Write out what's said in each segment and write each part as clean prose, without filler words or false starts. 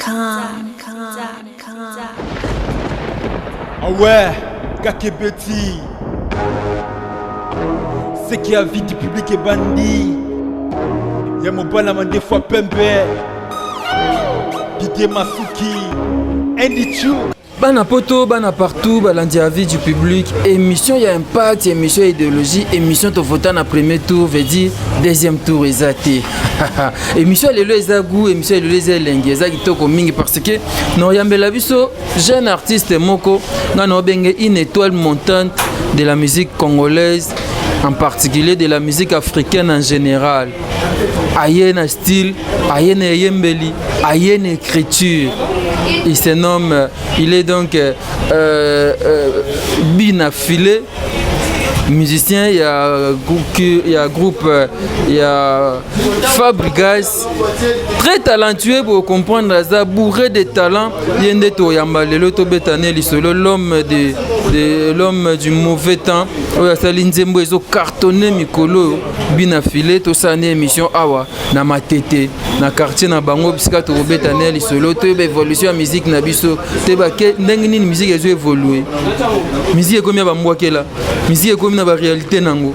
Com. Ah ouais, Kakebeti. Ce qui a vie du public est bandit. Ya mobala mandefu pembe. Didier Masuki. Andy Chu. Bana poto, bana partout, balandi avis du public, émission ya impact, émission ya idéologie, émission tovota na premier tour, veut dire deuxième tour eza te. Émission ya lelo eza goût, émission ya lelo eza elengi, eza kitoko mingi parce que noyambela biso jeune artiste moko nga na obenge une étoile montante de la musique congolaise, en particulier de la musique africaine en général. Aye na style, aye na eyembeli, aye na écriture. Il se nomme, il est donc Bina Filet, musicien, il y a groupe, il y a Fabregas, très talentueux pour comprendre, aza bourré de talent. Ye nde toyamba lelo, tobetane lisolo, l'homme de l'homme du mauvais temps oyo asali nzembo ezo cartonne mikolo oyo. Bina Filet, tosala ne émission awa na Matete, na quartier na bango, bisika tokobeta ne lisolo, toyeba évolution ya musique na biso, toyeba ndenge nini musique ezo évolue. Musique ekomi ya bambwakela, musique ekomi na baréalité nango,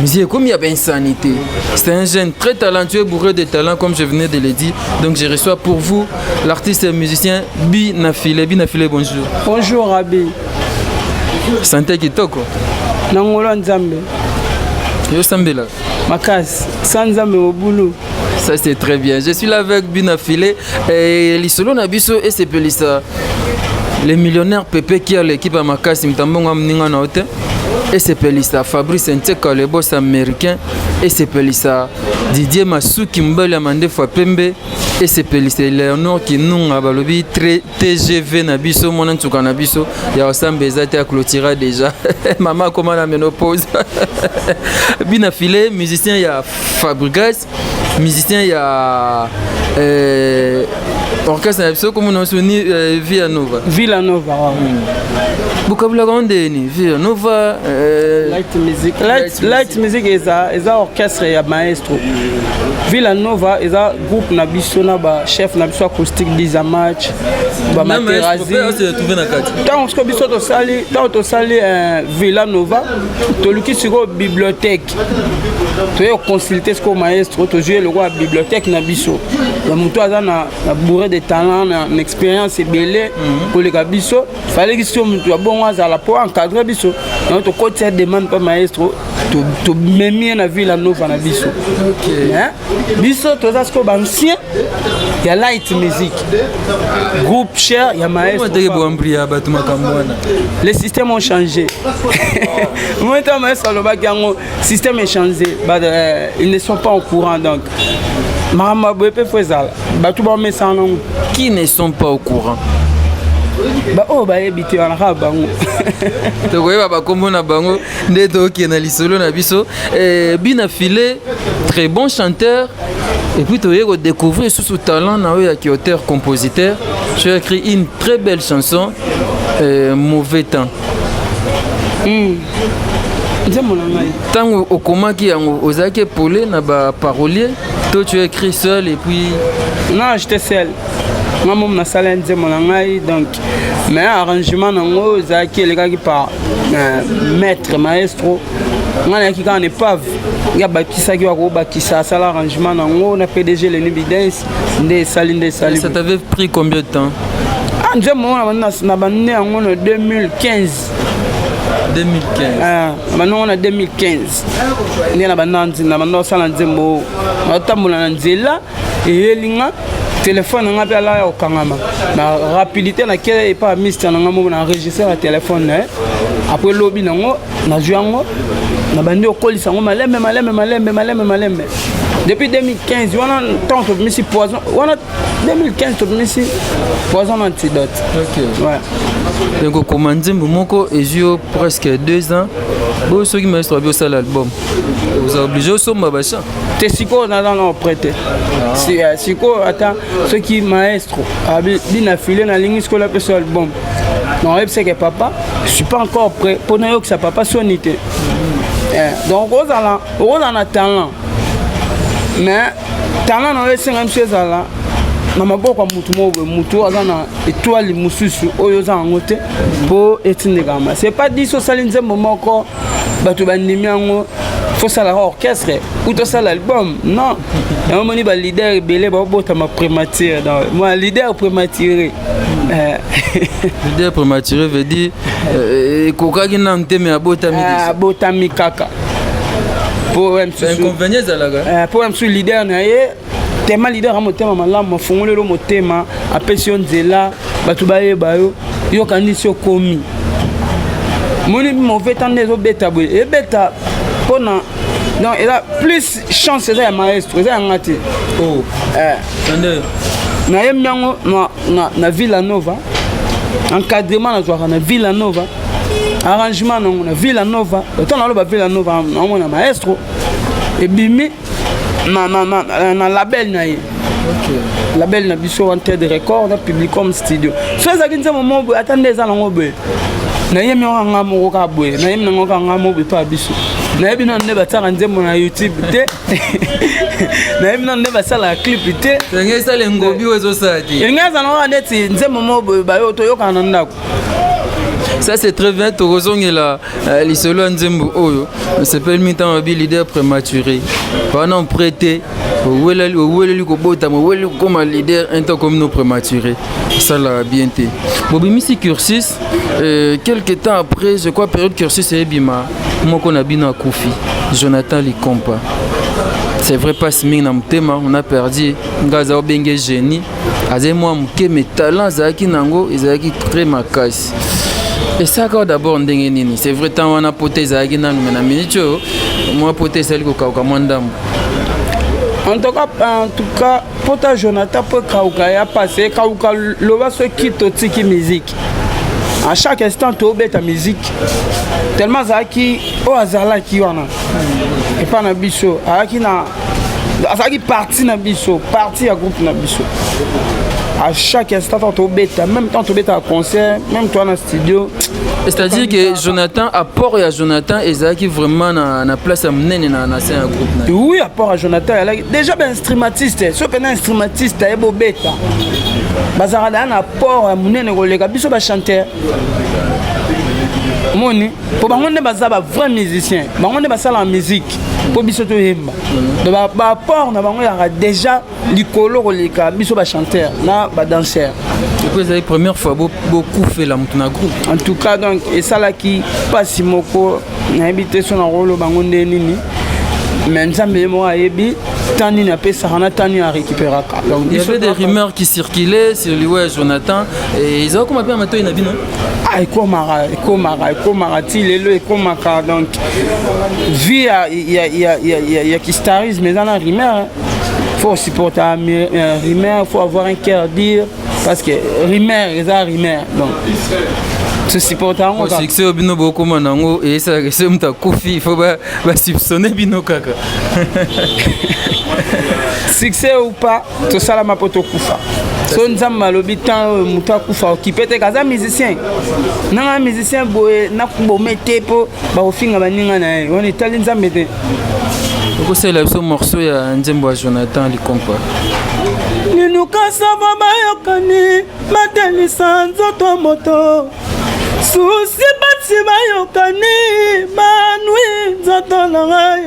musique ekomi ya bainsanité. C'est un jeune très talentueux, bourré de talent, comme je venais de le dire. Donc je reçois pour vous l'artiste et musicien Bina Filet. Bina Filet, bonjour. Bonjour Rabi. Santé kitoko? Na ngolo Nzambe. Yo sambela? Makasi, sa Nzambe mobulu. Ça, c'est très bien. Je suis là avec Bina Filet et lisolo na biso esepelisa les millionnaires Pepe qui a l'équipe à makasi mtambongo mninga na ote, esepelisa Fabrice Nteka, le boss américain, esepelisa Didier Masuki, mobali ya mandefu ya pembe, esepelisa Léonor Kinunga, balobi TGV na biso, mwana nsuka na biso ya osambe eza te, aclotira déjà, mama akoma na ménopause. Bina Filet, musicien ya Fabregas, musicien ya orchestre na biso, komona biso ni Via Nova. Villa Nova, ouais. Bokabulaka ndeni Via Nova Light Music, Light, Light Music eza orchestre ya maestro. Villa Nova eza groupe na biso na bachef na biso acoustique Dizamatch, bamaterazi. Trouve na kati. Ntango sikoyo biso tosali, ntango tosali Villa Nova, toluki sikoyo bibliothèque, toye consulter sikoyo maestro, tozwi eloko ya bibliothèque na biso ya moto aza na bourré de talent, na expérience ebele koleka biso. Faleki sikoyo moto ya bongo azala mpo encadre biso. Yango tokotisa demande mpa maestro, tomemi ye na Villa Nova na biso. Biso toza sikoyo baancien ya Light Music, groupe cher ya maestro. Teke boambri ya bato makambo wana. Les systèmes ont changé. Moi, ntango maestro alobaki yango, système est changé. Ils ne sont pas au courant, donc makambo ya boye mpe fo ezala, bato bamesana nango. Qui ne sont pas au courant? Baoyo bayebi te wana kaka bango. Tokoyeba bakombo na bango nde tokende na lisolo na biso. Bina Filet, très bon chanteur, et puis toye kodécouvrir susu talent na oyo ya auteur compositeur. Tu as écrit une très belle chanson, Mauvais temps. Nzembo na ngai. Ntango okomaki yango, ozalaki épaulé na baparolier to tu as écrit seul et puis? Non, j'étais seul, nga momo nasala nzembo na ngai. Donc, mais arrangement nango ezalaki, elekaki par maître maestro. Ngai nayaki kaka na épave ya bakisaki, bakobakisa, asala arrangement nango na PDG Leni Bidens, nde esali, nde esali. Ça t'avait pris combien de temps? Ah, nzembo ngo na bande yango na 2015. 2015? Ah, na bande yango na 2015 nde na banda, na banda kosala nzembo. Natambola na nzela, eyelinga telefone na nga mpe ala ya kokangama na rapidité, nake epa ya mister na nga moko, na enregistre na telefone na ye. Après lobi nango nazwi yango, nabandi kokolisa yango malembe malembe malembe malembe malembe depuis 2015 wana. Ntango tobimisi Poison wana, 2015 tobimisi Poison na Antidote. Ok. Ouais. Donc okoma nzembo moko ezwi yo presque 2 ans. Boyo soki maestro abi osala album, oza obligé osomba bachant? Te, sikoyo naza na prêt te. Sikoyo ata soki maestro abi Bina File, nalingi sikoyo napesa album, naoyebiseke papa, je suis pas encore prêt mpo nayokisa papa soni te. Donc okozala na talent, mais talent na yo esenga biso ezala Na maboko ya motu moko boye, motu oyo aza na étoile mosusu oyo oza yango te, mpo etindekama. C'est pas dit osali nzembo moko, bato bandimi yango, fosalaka orchestre ou tosala album. Non, yango moni baleader ebele baobotama prématuré. Donc moi, leader prématuré. Leader prématuré veut dire ekokaki nanu te, me abotami. Abotami kaka po inconvénient ezalaka. Po mosusu leader na ye tema, leader ya motema malamu, afungolelo motema, apesi yo nzela, bato bayeba yo, yokanisi okomi moni mauvais temps nde ezobeta boye, ebeta mpona. Donc eza plus chance, eza ya maestro, eza yanga te. Oh. Nayembi yango na Villa Nova, encadrement nazwaka na Villa Nova, arrangement nango na Villa Nova. Ntango naloba Villa Nova, naomona maestro ebimi na label na ye, label na biso Wanted Record na Publicom Studio. So ezalaki nzembo moko boye, ata nde eza nango boye, nayemi yango nga moko kaka boye, nayemi nango kaka nga moko boye mpo ya biso. Nayebi nano nde batiaka nzembo na YouTube te, nayebi nano nde basalaka clip te. Elingi esala engobi oyo ezosala te. Elingi ezala kaka neti nzembo moko boye bayo toyokana na ndako. Ça, c'est très bien. Tokozongela lisolo ya nzembo oyo. Sepeli mingi ntango babi leader prématuré wana, prêté, oweleli, oweleli kobotama, oweleli kokóma leader un temps comme no prématuré, esalaka bien te. Bobimisi Cursus, quelque temps après, je crois période Cursus eyebima, moko na bino akufi, Jonathan Likompa. C'est vrai, passe mingi na motema. On a perdu nga aza obenge génie, azali mwa moke, mais talent azalaki nango ezalaki très makasi. Esalaka d'abord ndenge nini? C'est vrai, temps wana pota ezalaki nanu, me na minute oyo mwa pota esali kokauka mwa ndambo. En tout cas, pota Jonathan mpo ekauka ya pasi, ekauka loba soki totiki musique. À chaque instant tobeta musique, tellement azalaki oyo azalaki wana epa na biso, azalaki na azalaki parti na biso, parti ya groupe na biso. À chaque instant tant tobeta, même temps tobetaka concert, même toi na studio. C'est-à-dire que Jonathan, apport ya Jonathan ezalaki vraiment na place ya monene na sein ya groupe na. Oui, apport ya Jonathan ezalaki déjà bainstrumentiste. So mpena instrumentiste ayeba obeta, bazalaka daya na apport ya monene koleka biso bachanteur. Omoni, mpo bango nde baza bavrai musicien, bango nde basalaka musique mpo biso toyemba. Donc baapport na bango ezalaka déjà likolo koleka biso bachanteur na badanseur. Et puis ezali première fois bokufela moto na groupe. En tout cas, donc esalaki mpasi moko, nayebi te so na koloba bango nde nini, mais Nzambe ye moko ayebi temps nini apesaka na temps nini arécupéraka. Donc il y avait des rumeurs qui circulaient sur liwa ya Jonathan et ezala koma mpe ya matoi na bino. Ah, ekomaka, ekomaka, ekomaka ti lelo, ekomaka. Donc vie ya kistarisme eza na rumeur. Faut supporter rumeur, faut avoir un cœur dur, parce que rumeur eza rumeur, donc tosupporte yango. Succès oyo bino bokóma nango eyesalaka ese moto akufi, il faut basoupçonne bino kaka. Succès ou pas, tosalama mpo tokufa. So Nzambe alobi temps oyo moto akufa, okipe te kaza musicien nanga musicien boye nakobome te, mpo bakofinga baninga na ye, wana etali Nzambe te. Okosalela biso morceau ya nzembo ya Jonathan Likompa. Liluka sava bayokani batelisa nzoto moto susi basi bayokani banwi nzoto na ngai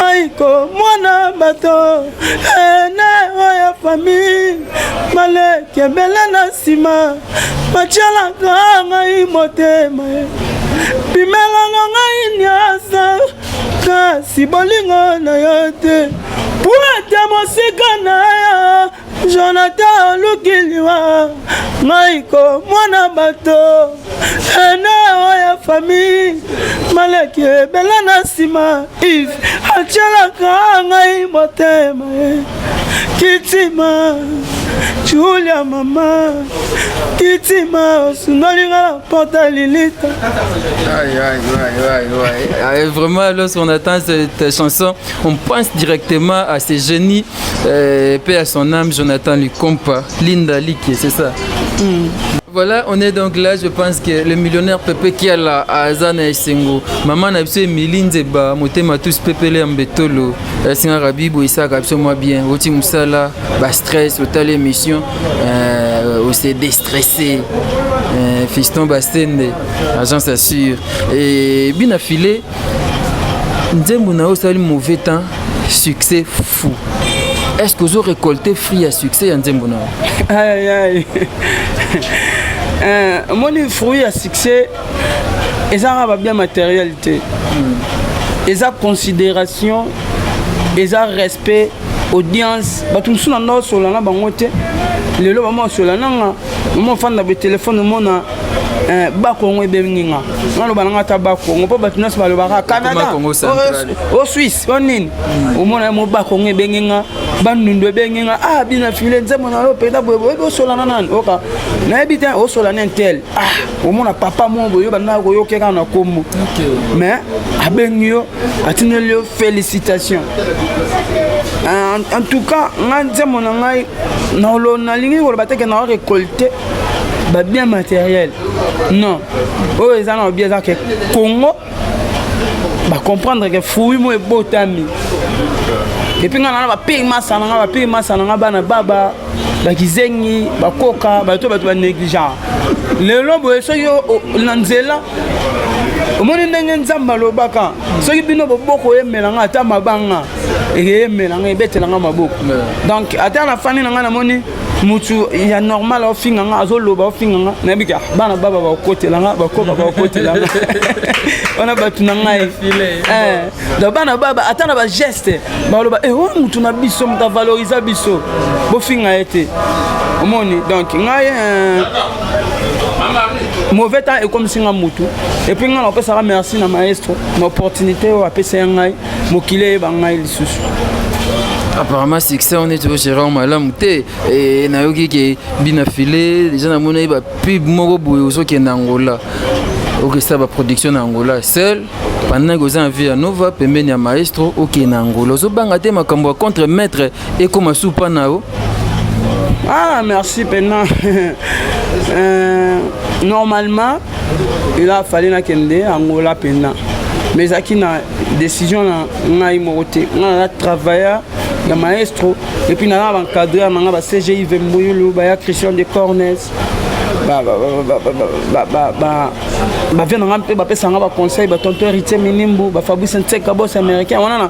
aiko mwana bato ene oyo famille baleki ebele na nsima batialaka ngai motema, pimelanga ngai nyonso kasi bolingo na yo te, po ete mosika na yo Jonathan oluki liwa ngai ko mwana bato ene oyo famille maleki ebele na nsima Ive atielaka ngai motema kitima Julia mama kitima osundolinga na porta lilita. Aïe, aïe, aïe, aïe, aïe. Vraiment, lorsqu'on attend cette chanson, on pense directement à ces génies, paix à son âme, Jonathan Lukompa, Linda Like, c'est ça. Voilà, on est donc là, je pense que le millionnaire Pepe Kiala aza na esengo. Maman na biso Emilie Nzeba, motema tous pepele ya mbetolo. Esinga Rabibo isaka biso moi bien. Oti musala, ba stress, otali émission, ose déstressé. Fiston Bastende, agence assure. Et bina filet nzembo na yo osali mauvais temps, succès fou. Est-ce que ozo récolter fruit ya succès ya nzembo na yo? Aïe aïe. Omoni, fruit ya succès eza kaka babien matériel te. Eza considération, eza respect, audience. Bato mosusu na nda osola na bango te, lelo bama osola nanga, mama ofanda boye, telefone omona Bakongo ebengi nga, naloba nanga ata Bakongo, mpo bato nyonso balobaka Canada, o Suisse, o nini. Omona mo Bakongo ebengi nga, Bandundu ebengi nga: "Ah, bina file, nzembo na yo mpenza boye boyebi." Osolana nani? Oka nayebi te, osola na intel. Ah, omona papa mo boye, banda koyoke kaka na kombo, mais abengi yo, atindeli yo félicitation. En tout cas, nga nzembo na ngai, nalingi koloba te ke na récolter babien matériel, non. Oyo eza na bien, eza ke Congo bacomprendre ke fruit mo ebotami. Et puis nga na bapire masa na nga, bapire masa na nga, bana baba bakizengi, bakoka, bato bato banégligent. Lelo boye, soki na nzela omoni ndenge Nzambe alobaka: "Soki bino boboko oyemelanga, ata mabanga eyemelanga, ebetelanga maboko." Donc ata na fani na ngai, namoni mutu ya normal aofinga nga, azoloba, ofinga nga, nayebi ke bana baba bakotelanga, bakoka bakotelanga wana, bato na ngai. Donc bana baba, ata na bageste baloba: "E, oyo mutu na biso, moto avaloriza biso, bofinga ye te." Omoni, donc ngai, mauvais temps ekomisi nga mutu. Et puis ngai napesaka merci na maestro na opportunité oyo apesa ya ngai, mokili eyeba ngai lisusu. Apparemment succès on est gérant malamu te. Nayoki ke bina file déjà, namoni bapub moko boye, ozokende Angola, okesala baproduction na Angola seul, pendant que oza na vie ya Nova pembeni ya maestro. Okende na Angola, ozobanga te makambo ya contre maître ekoma supa na yo? Ah, merci pena. Normalement il a fallu nakende Angola pena, mais ezalaki na décision na ngai moko te. Ngai naza travailleur ya maestro, et puis naza na baencadreur na nga, ba CGIV Mbuyulu, baya Christian de Cornes, bavie na nga mpe bapesanga baconseil, batonton Héritier Minimbu, bafabrice Ntseka, bos américain wana.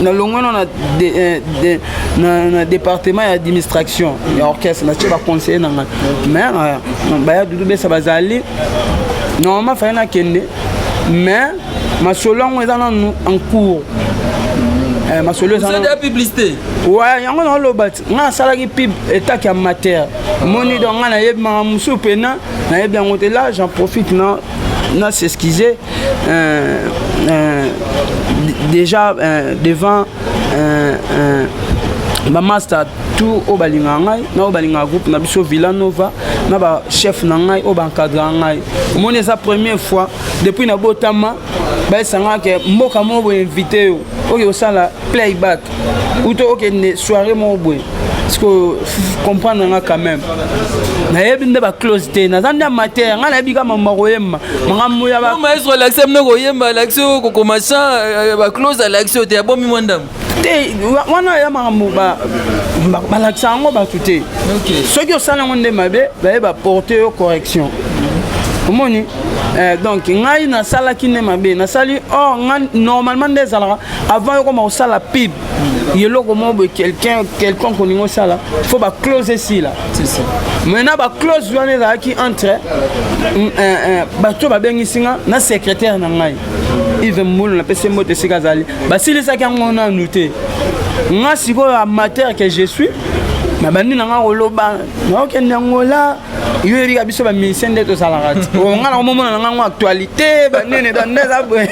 Nalongwano na département ya administration ya orchestre, natie baconseiller na ngai, mais baya Dudu Besa bazali. Normalement fallait nakende, mais masolo yango eza nanu en cours. Masolo eza publicité. Ouais, yango naoloba ti ngai nasalaki pub etake amateur, omoni. Donc ngai nayebi makambo mosusu mpena, nayebi yango te. Là, j'en profite na s'excuser déjà devant bamaster tout oyo balingaka ngai, na oyo balingaka groupe na biso Villa Nova, na bachef na ngai oyo baencadraka ngai. Omoni, eza première fois depuis nabotama bayesanga ke mboka moko boye invité yo, oke kosala playback ou to okende soirée moko boye. Parce que comprendre nga quand même, nayebi nde baclose te, naza nde amateur. Ngai nayebi kaka mambo koyemba, makambo ya maestro alakisi bino koyemba, alakisi kokoma chant, baclose alakisi yo te, abomi mwa ndambo. Te, wana ya makambo balakisa yango bato te. Soki osala yango nde mabe, baye baporte yo correction, omoni. Donc ngai nasalaki nde mabe, nasali or ngai normalement nde ezalaka avant yokoma kosala pub, eloko moko boye, quelqu'un quelconque olingi osala, faut baclose esila. Maintenant baclose wana ezalaki entre bato babengisi nga na secrétaire na ngai Yves Mbulu, napesi mbote esika azali. Basilisaki yango nanu te. Nga sikoyo, amateur que je suis, na bandi na nga koloba naokende yango la. Yo yebika biso bamusicien nde tozalaka ti nga na komomona na ngango actualité banene, donc nde eza boye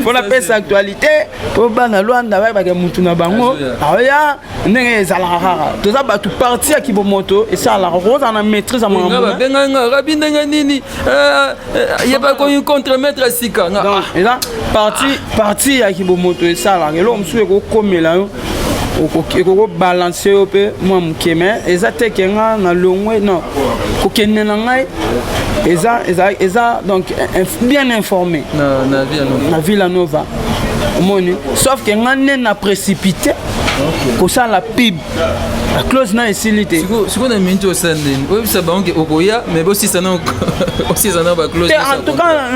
mpo napesa actualité mpo bana Lwanda bayebaka mutu na bango aoya. Ndenge ezalaka kaka, toza bato parti ya kibomoto, esalaka kozala na maîtrise ya makambo. Babenga nga rabi ndenge nini, yeba koyi contre maître ya sika nga. Donc eza parti ya kibomoto, esalaka eloko mosusu ekokomela yo. Ekoki kobalancer yo mpe mwa moke, mais eza te ke nga na longwe. Non, kokende na ngai eza donc bien informé na Villa Nova. Na Villa Nova, omoni, sauf ke nga nde na précipité kosala pub, la clause na esili te. Sikoyo na minute osala ndeni? Oyebisa bango ke okoya, mais bosisa na osisa na baclause? Te, en tout cas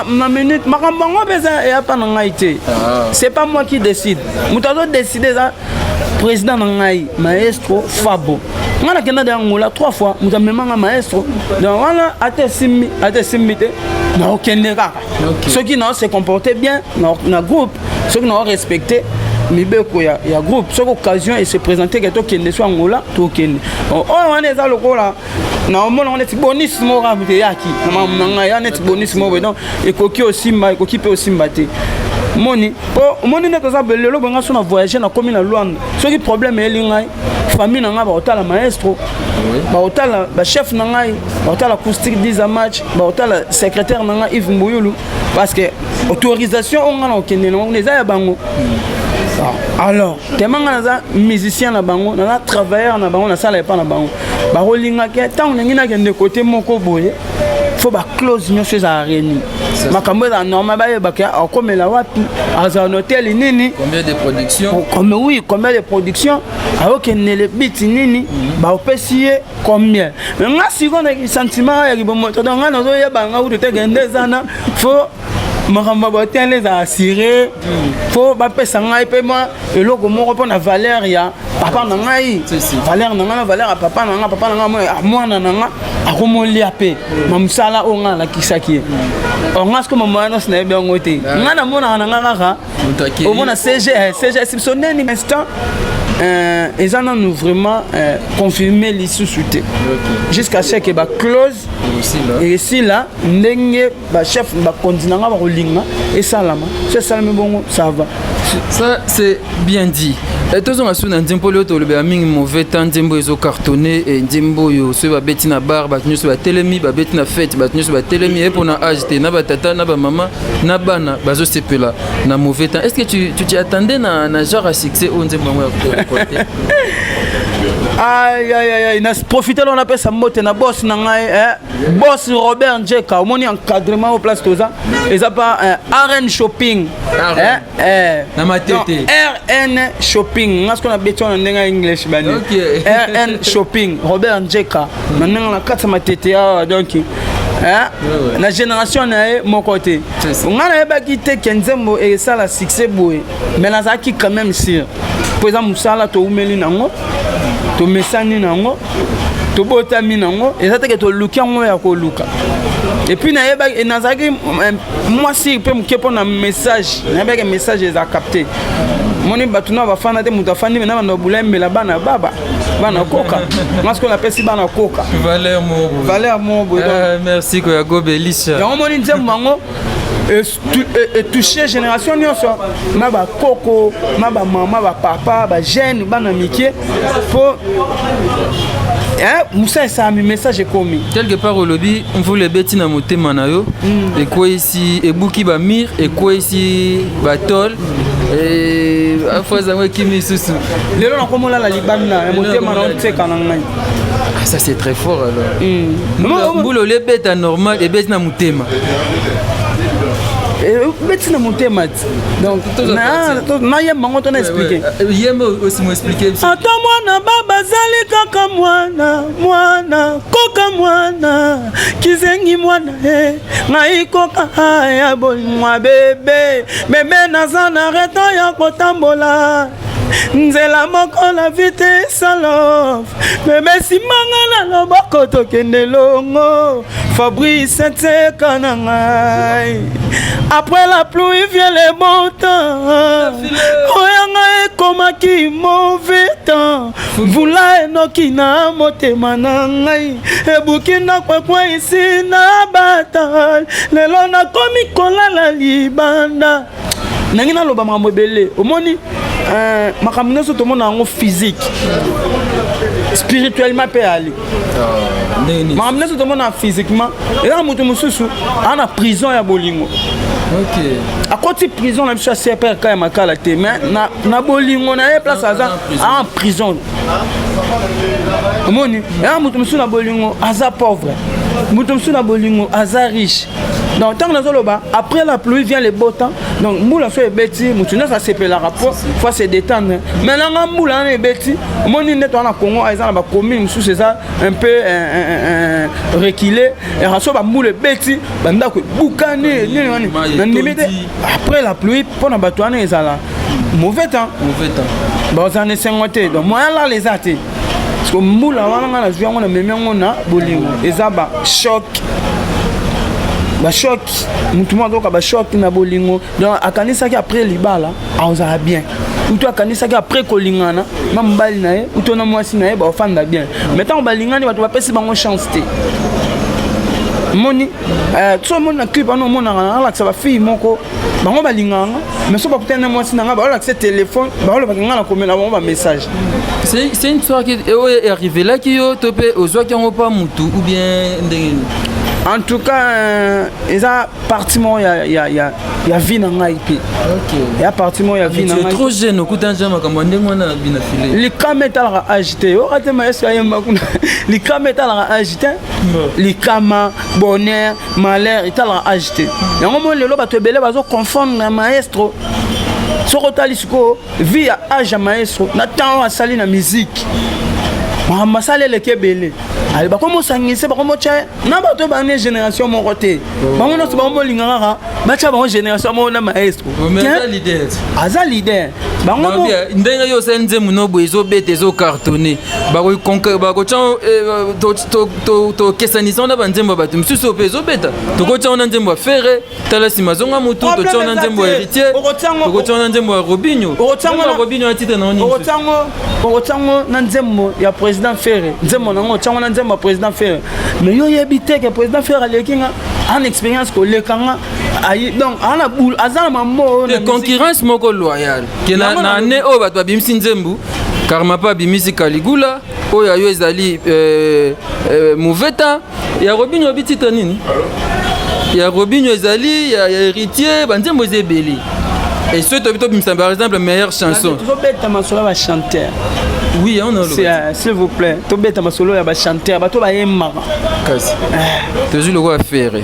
na minute, makambo yango mpe eza eya pa na ngai te. C'est pas moi qui décide. Moto azodécide eza président na ngai, maestro Fabo. Ngai nakenda de Angola trois fois, moto amemanga maestro. Donc wana, ata esimbi, ata esimbi te, naokende kaka. Soki nao se comporter bien na groupe, soki nao respecter mibeko ya groupe, soki occasion ese présente ke tokende so Angola, tokende. Oyo wana eza lokola naomona ngo neti bonus moko kaka te eyaki na makambo na ngai, ya neti bonus moko boye. Donc ekoki osimba, ekoki mpe osimba te. Moni mpo omoni nde toza boye lelo boye. Nga so na voyage, nakomi na Lwanda, soki problème eyeli ngai, famille na ngai bakotala maestro, bakotala bachef na ngai, bakotala acoustique 10 match, bakotala secrétaire na ngai Yves Mbuyulu, parce que autorisation oyo ngai na kokende nango eza ya bango. Alors tema ngai naza musicien na bango, naza travailleur na bango, nasala epa na bango, bakolingaki ntango ndenge nakende kote moko boye, faut baclause nyonso ezala réuni, makambo ezala normal, bayebaka akomela wapi, azala na hotel nini. Combien de production? Comme, oui, combien de production, aokendele biti nini, baopesi ye combien. Mais nga sikoyo na sentiment ya kibomoto, donc nga nazoyeba nga kutu te kende eza na faut makambo ya bahotel eza assuré, faut bapesa ngai mpe mwa eloko moko mpo na valeur ya papa na ngai, valeur na ngai na valeur ya papa na ngai. Papa na ngai, mwana na ngai akomolia mpe ma mosala oyo ngai nalakisaki ye. Or nga siko mama nyonso nayebi yango te. Ngai namonaka na ngai kaka omona CG, CG biso neni instant eza nanu vraiment confirmé lisusu te, jusqu'à ce que baclause esila ndenge bachef bakonzi na nga bakolinga esalama. So esalami bongo, ça va. Ça, c'est bien dit. Tozonga su na nzembo oyo tolobela mingi, Mauvais Temps. Nzembo ezocartonne, nzembo oyo soki babeti na bar, bato nyonso batelemi, babeti na fête, bato nyonso batelemi, ye mpona age te, na batata, na bamama, na bana bazosepela na Mauvais Temps. Est ce que tu attendais na genre ya succès oyo nzembo yango ya récolter? Ayayayay, na profite lo napesa mbote na boss na ngai, boss Robert Njeka. Omoni encadrement oyo, place toza eza pa RN Shopping. Na Matete. RN Shopping, nga siko nabeti wana ndenge ya English bani. RN Shopping, Robert Njeka, na ndenge na kati ya Matete awa. Donc na génération na ye moko te, ngai nayebaki te ke nzembo esala succès boye, mais nazalaki quand même sûr, mpo eza mosala toumeli nango, tomesani nango, tobotami nango, eza teke toluki yango ya koluka. Et puis nayebaki, nazalaki mwasi mpe moke mpo na message, nayebaki message eza capté. Moni bato na bafanda te, moto afandi me na bando bula embela bana baba bana koka. Nga sikoyo napesi bana koka. Valeur moko. Valeur moko boye. Merci koya gobelisha. Yango moni nzembo yango etouche génération nyonso, na bakoko, na bamama, bapapa, bajeune, bana mike, mpo mosala esalami, message ekomi. Quelque part olobi mvula ebeti na motema na yo, ekweyisi, ebuki bamur, ekweyisi batole, phrase yango ekimi lisusu. Lelo nakomolala libanda ya motema na oteka na ngai. Ah, ça c'est très fort alors. Mbula oli ebeta normal, ebeti na motema. Ebeti na motema ti. Donc nayemba ngo to na expliquer? Yemba osi mo expliquer. Ata mwana baba azali kaka mwana, mwana koka, mwana kizengi, mwana e ngai koka ya bolimwa bebe bebe, naza na retard ya kotambola nzela moko la vitesse. Love bebe, simbanga na loboko, tokende longo. Fabrice teka na ngai, après la pluie vient le beau temps. Oyo ngai ekomaki mauvais temps, mvula enoki na motema na ngai, ebuki ndako, ekweyisi na bata. Lelo nakomi kolala libanda. Ndenge naloba makambo ebele, omoni makambo nyonso tomona yango physique. Spirituellement mpe ali makambo nyonso tomona physiquement, eza moto mosusu aa na prison ya bolingo. Akoti prison na biso ya CPRK ya Makala te, mais na bolingo na ye, place aza en prison. Omoni, eza moto mosusu na bolingo aza pauvre, moto mosusu na bolingo aza riche. Donc ntango nazoloba après la pluie vient le beau temps, donc mbula so ebeti, moto nyonso asepelaka po faut se détendre. Mais nanga mbula wana ebeti, omoni nde toza na Congo, eza na bacommune mosusu eza un peu reculé. Eka so bambula ebeti, bandako ebukani, nini wani. Nandimi te après la pluie mpo na bato wana ezala mauvais temps. Mauvais temps. Bazala na esengo te. Donc moyen lala eza te, parce que mbula wana, nga nazwi yango, namemi yango na bolingo. Eza bachoc, bachoc. Motu moko azoyoka bachoc na bolingo. Donc akanisaki après libala azala bien, uto akanisaki après kolingana na mobali na ye, uto na mwasi na ye, baofanda bien. Mais ntango balingani, bato bapesi bango chance te. Omoni, so omoni na clip wana, omonaka nalakisa bafille moko, bango balingaka nga, mais so bakutani na mwasi na nga, baolakisa telefone, baolobaka nga na komela bango bamessage. C'est une histoire qui oyo arrivelaki yo to mpe ozwaki yango mpa mutu ou bien ndenge nini? En tout cas, eza partie moko ya vie na ngai mpe. Ya partie moko ya vie na Tu es ngai. trop jeune, okutana ja makambo ya ndenge wana bina file. Likama etalaka age te. Oka te, mayeso ayemba kuna, likama etalaka age te. Likama, bonheur, malheur etalaka age te. Yango moi lelo bato ebele bazoconfondre na maestro. Soki otali sikoyo vie ya age ya maestro na ntango oyo asali na musique, makambo asali eleki ebele. Ale bakomosangisa, bakomotya na bato bane génération moko te. Bango nyonso bakomolinga kaka batya bango génération moko na maestro. Mais Tiens, aza leader. Aza leader bango Ndenge yo osali nzembo no boye, ezobeta, ezocartonne, bakotya, tokesanisa na banzembo ya bato mosusu mpe ezobeta. Tokotya wana nzembo ya Ferre, tala nsima azonga motu. Problème Totya wana eza nzembo ya te. Héritier. Tokotya wana nzembo ya Robinho. Okotiango Nzembo ya Robinho ya titre na nini? Okotiango na nzembo ya président Ferre. Nzembo nango otiango na nzembo ya président Ferre, mais yo oyebi te ke président Ferre aleki nga ana expérience koleka nga. Donc ana boule, aza na mambo oyo na Te musique. Concurrence moko loyale ke Yango na na année oyo bato babimisi nzembo, Karmapa abimisi Caligula, oyo ayo ezali Moveta ya Robinho. Obi titre nini ya Robinho ezali ya Héritier. Banzembo eza ebele. Et soki tobi tobimisa par exemple meilleure chanson. Tozobeta masolo ya bachanteur. Oui, on S'il vous plaît, tobeta masolo ya bachanteur, bato bayembaka. Kasi tozwi lokola Ferre,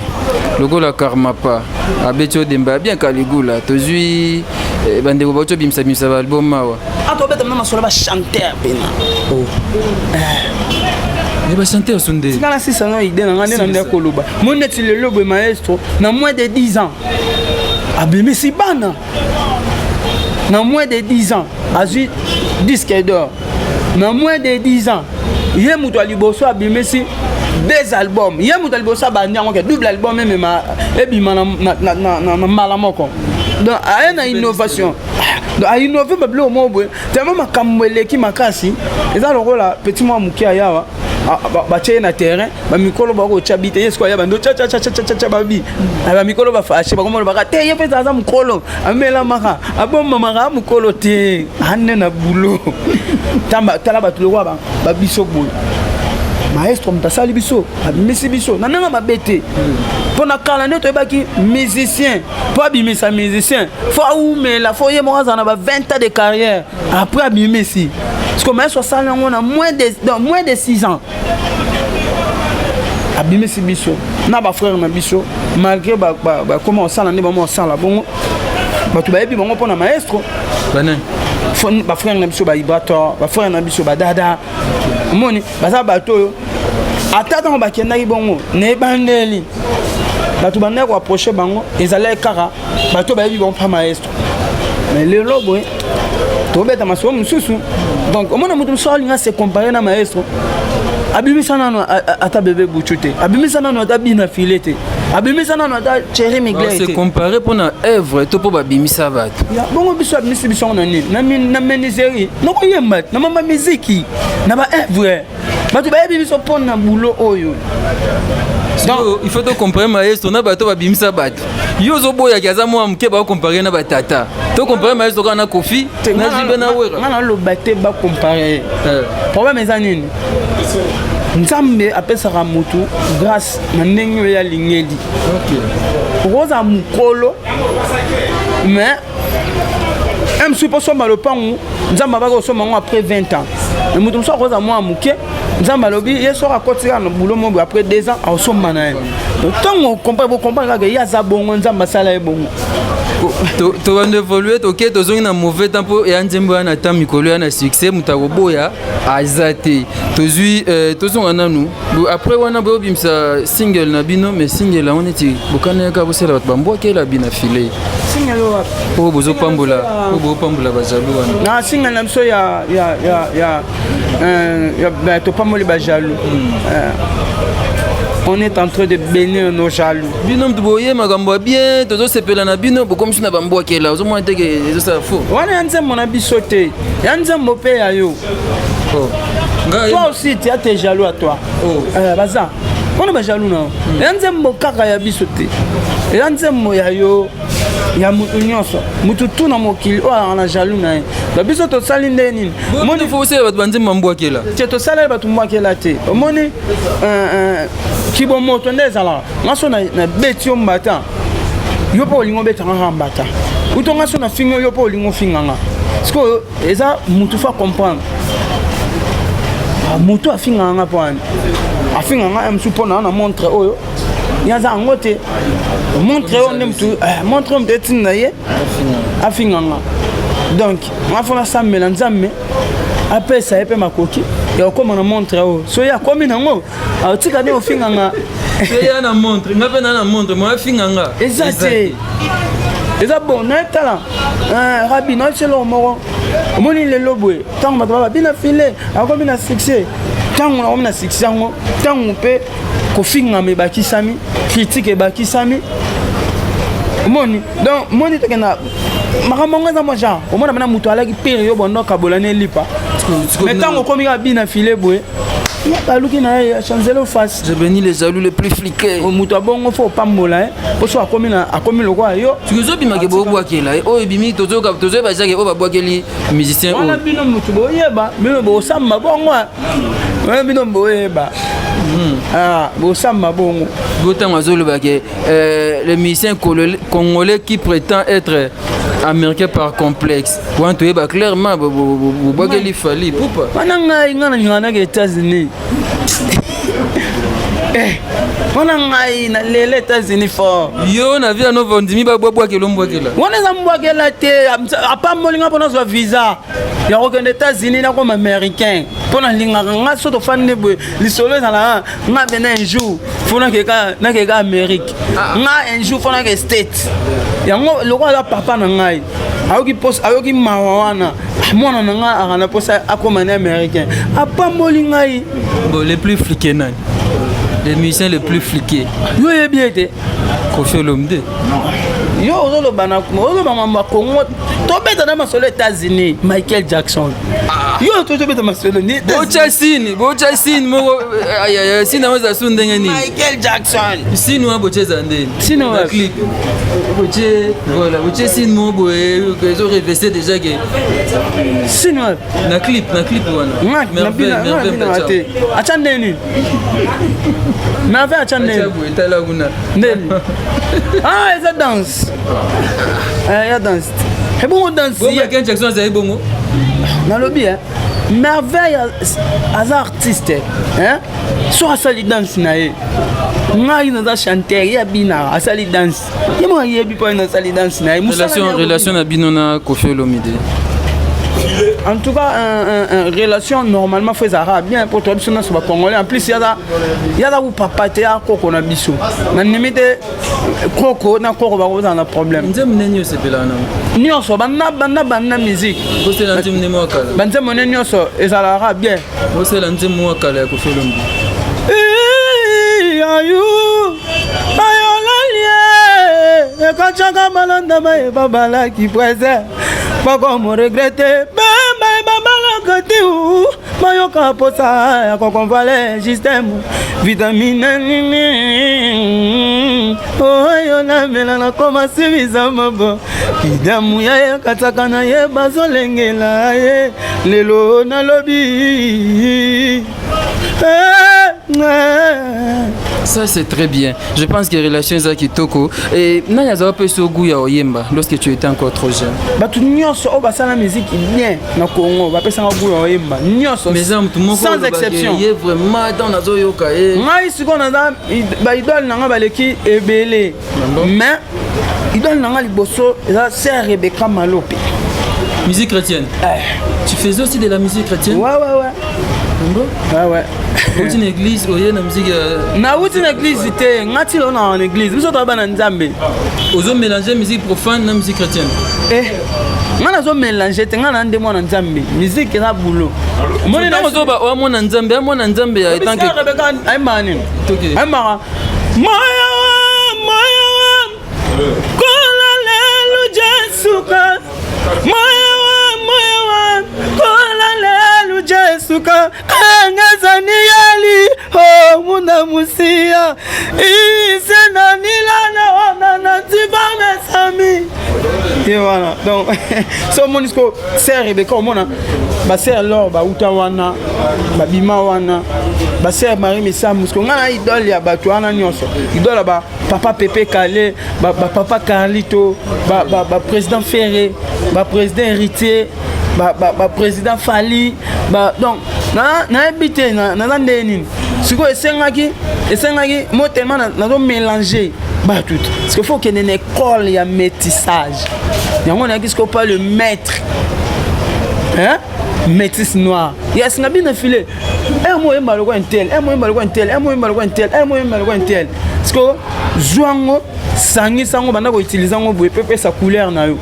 lokola Karmapa abeti odemba bien Caligula, tozwi bandeko bauti obimisa bimisa baalbum awa. A tobeta na masolo ya bachanteur pena. Me bachanteur so nde. Tika na sisa na idée na nga nde na nde koloba mo neti lelo boye, maestro na moins de 10 ans abimisi bana, na moins de 10 ans azwi disque d'or, na moins de 10 ans ye moto ya liboso abimisi deux albums, ye moto ya liboso abandi yango ke double album emema ebima na mbala moko. Donc aye na innovation, donc ainnove babiloko moko boye. Tellement makambo eleki makasi, eza lokola petit mwa moke ayawa, batie ye na terrain, bamikolo bakotya bi te. Ye sikoyo aya bando tya babi, bamikolo bafashe, bakomolobaka te. Ye mpe aza mokolo, amelamaka, abombamaka mokolo te, ane na bulo. Tala bato lokola babiso boye, maestro moto asali biso, abimisi biso na ndenge mabe te. Mpo na kala nde toyebaki musicien, mpo abimisa musicien, faut aumela, faut ye moko azala na ba 20 ans de carrière après abimisi. Parce que maestro asali yango na moins de 6 ans, abimisi biso na bafrère na biso. Malgré bakoma osala nde bama osala bongo, bato bayebi bango mpo na maestro. Banani? Bafrère na biso baibrator, bafrère na biso badada. Omoni, baza bato oyo ata ntango bakendaki bongo na ebandeli, bato bandaki koapproche bango, ezalaki kaka bato bayebi bango mpa maestro. Mais lelo boye tobeta masolo mosusu. Donc omona moto mosusu alinga se compare na maestro. Abimisa nano ata bebe butu te, abimisa nano ata bina file te, abimisa nano ata Thierry Migler Se te. Compare mpona œuvre to mpo babimisa bato? Bongo biso abimisi biso yango na nini? Na menuiserie, nakoyemba na mamba miziki na baœuvre. Bato bayebi biso mpo na boulot oyo. Donc il faut tocompare maestro na bato babimisa bato. Yo ozoboyaki aza mwa moke, bakocompare na batata. Tocompare maestro kaka na Kofi, na JB, na Wera. Nga naloba te bacompare. Problème eza nini? Nzambe apesaka motu grâce na ndenge oyo alingeli. Okozala mokolo, mais mosusu mpo osomba lopangu, Nzambe abaki osomba yango après 20 ans. Mais moto mosusu akozala mwa moke, Nzambe alobi ye soki akoti kaka na boulot moko, après 2 ans aosomba na ye. Ntango bocomprendre kaka ye aza bongo, Nzambe asala ye bongo. Tobanda évolue, toke, tozongi na mauvais temps mpo ya nzembo ya na temps mikolo ya na succès. Moto akoboya aza te. Tozwi, tozonga nanu après wana boyobimisa single na bino. Mais single yango neti bokanayaka bosala bato bambwakela bina file. Single wapi? Oyo bozopambola, oyo bozopambola bajaloux wana. Na single na biso ya topamboli bajaloux. On est en train de bénir nos jaloux. Bino mutu boye makambo ya bien, tozosepela na bino, bokomisi na bambwakela. Ozomona teke ezosala faux. Wana ya nzembo na biso te, ya nzembo mpe ya yo. Oh. Toi aussi, tu as tes jaloux à toi. Oh. Baza wana bajaloux na yo. Ya nzembo kaka ya biso te, eza nzembo ya yo, ya mutu nyonso. Mutu tu na mokili oyo alaka na jaloux na ye. Ba biso tosali nde nini? Moni faut osala bato banzembo bambwakela. Te, tosaleli bato mbwakela te. Omoni, kibomoto nde ezalaka. Nga so nabeti yo mbata, yo mpo olingi obetanga kaka mbata. Uto nga so nafingi yo, yo mpo olingi ofinganga. Sikoyo eza mutu faut comprendre. Mutu afingaka nga mpo wani afingaka nga mosu mpo na montre oyo ye aza yango te. Montre oyo nde mutu, montre oyo mutu etinda ye afinganga. Donc nga faut nasambela Nzambe apesa ye mpe makoki ya kokóma na montre oyo. So ye akómi nango, aotika nde ofinganga. Ya na montre, nga mpe na montre mo afinga nga. Eza te, eza bon. Nayetala rabi nayebisa eloko moko. Omoni lelo boye, ntango bato baba bina file akomi na succès, ntango nakomi na succès yango, ntango mpe kofingama ebakisami, critique ebakisami. Omoni, donc moni tokenda makambo yango eza mwa genre omona bana moto alaki pire yo bondo akabola na elipa. Mais ntango okomi kaka bina file boye, baluki na ye achanger face. Je bénis les jaloux les plus fliqués. Moto abongo faut opambola ye mpo so akomi na akomi lokola yo. Soki ozobimake bobwakela oyo ebimi, tozoyeba ezake oyo babwakeli musicien. Wana bino motu boyeba, bino bosamba bongo, wana bino boyeba, bosamba bongo. Botango azolobake le musicien congolais qui prétend être américain par complexe wana, toyeba clairement bobwakeli Fally Ipupa. Wana ngai, ngai nalingaka naka États-Unis. Wana ngai nalela États-Unis fort. Yo na vie anova ondimi babwabwakela ombwakela. Wana eza mbwakela te. Apamboli nga mpo nazwa visa ya kokende États-Unis, nakoma américain, mpo nalingaka nga. So tofandi boye, lisolo ezalaka nga pena un jour faut nakeka Amérique, nga un jour faut nake State. Yango lokola aza papa na ngai, ayoki ayoki mawa wana. Mwana na ngai aka na mposa akoma ne américain, apamboli ngai. Bon, les plus fliqués nani? Les musiciens les plus fliqués? Yo oyebi ete Kofi Olomide. Yo ozoloba na ozoloba mambo ya Congo, tobeta na masolo États-Unis, Michael Jackson. Yo tozobeta masolo. Botya sini, botya sini moko. Sini yango eza su ndenge nini? Michael Jackson. Sini wana botya eza ndeni? Sini na clip botie, voilà, botie sini moko boye ezo reveste déjà ke Sini wapi? Na clip wana. Merveille te, atya ndeni Merveille, atya ndeni. Boye, tala kuna. Ndeni, ah, eza danse ya danse ebongo danse. Michael Jackson azali bongo. Nalobi Merveille aza artiste, so asali danse na ye. Ngai naza chanteur, ye abinaka, asali danse, ye moko ayebi mpo nasali danse na ye. Relation na bino na Kofi Olomide? En tout cas, un relation normalement faut ezalaka bien mpo toya biso nyonso bacongolais. En plus yaza ku papa te, ya koko na biso. Na ndimi te koko na koko bakozala na problème. Nzembo nini osepelaka nango? Nyonso, banda banda banda musique. Bosela nzembo nini mwa kala? Banzembo ne nyonso ezalaka bien. Bosela nzembo mwa kala ya Kofi Olomide. Ayu ayolalie ekatiaka balanda bayeba balaki prese bakomo regretter babaye babalaka te. Bayoka posa ya kokonvale système vitamine nini oyo namela nakoma sibisa mabo idamu ya ye kataka na ye bazolengela ye lelo nalobi. Ça, c'est très bien. Je pense que relation eza kitoko. Et nani azala pe so goût ya oyemba lorsque tu étais encore trop jeune? Bato nyonso oyo basala musique bien na Congo bapesanga goût ya oyemba nyonso. Mais eza mutu moko sans exception. Ye vraiment dans nazoyoka ye. Ngai sikoyo naza ba idole na ngai baleki ebele. Mais idole na ngai liboso eza Sœur Rebecca Malope. Musique chrétienne. Eh. Tu faisais aussi de la musique chrétienne? Ouais. Ouais. Outi na église, oye na musique. Nauti na église te, nga ti lona na église. Biso toza bana Nzambe. Ozo mélanger musique profane na musique chrétienne. Eh. Nga nazo mélanger te, nga na nde mwana Nzambe. Musique eza boulot. Moni na ozo ba oya mwana Nzambe, ya mwana Nzambe ya etant que Rebecca ayemba nini? Ayembaka Moyo moyo kola lelo Jesuka moyo moyo kola lelo Jesuka angazani yali oh muna musia isena nilana ona na tibamesami. Et voilà. Donc, so omoni siko sœur Rebecca omona ba sœur Laure bauta wana babima wana ba sœur Marie Misamu siko nga na idole ya bato wana nyonso, idole ya ba papa Pepe Kale, ba papa Carlito, ba président Ferré, ba président Héritier, ba président Fally, ba donc nayebi te naza ndenge nini. Sikoyo esengaki mo tellement nazo mélanger bato te, parce que faut okende na école ya métissage. Yango nayaki sikoyo pas le maître, hein, métis noir yes nga bina file un mo oyemba lokwa intel, un mo oyemba lokwa intel, un mo oyemba lokwa intel, un mo oyemba lokwa intel. Parce que zwango sangisa yango, banda koutilize yango boye mpe epesa couleur na yo.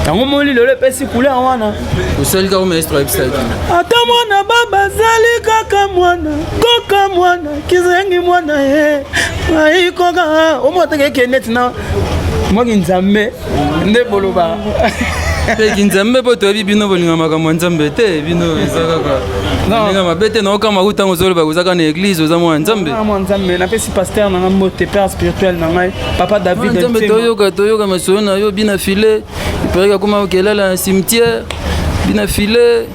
Yango moli lelo epesi couleur wana. Osali kaka maestro ayebisaki. Ata mwana baba azali kaka mwana, koka mwana kizengi mwana ye ayikoka omona teke eke neti na mwaki Nzambe nde boloba. Mpe Nzambe mpo toyebi bino bolinga makambo ya Nzambe te. Bino eza kaka ndenge mabe te naokama ku ntango ozoloba oza kaka na église, oza mwana Nzambe. Mwana Nzambe. Napesi pasteur na ngai mbote, père spirituel na ngai, papa David. Nzambe. Toyoka masolo na yo bina file ipareka koma okelala na cimetière, bina file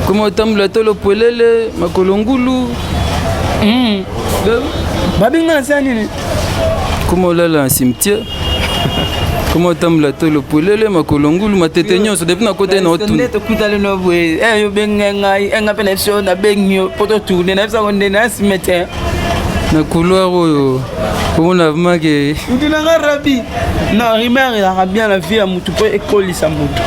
koma otambola tolo polele makolo ngulu. Babenga na sala nini? Koma olala na cimetière, koma otambola tolo polele makolo ngulu matete nyonso depuis nakota ye na otuna. Nde tokutani no boye, yo benga ngai, nga mpe na biso nabengi yo mpo totourne na biso nde na cimetière. Na couloir oyo omona vraiment ke mutu nanga rabi non rumeur ezalaka bien na vie ya mutu mpo ekolisa mutu.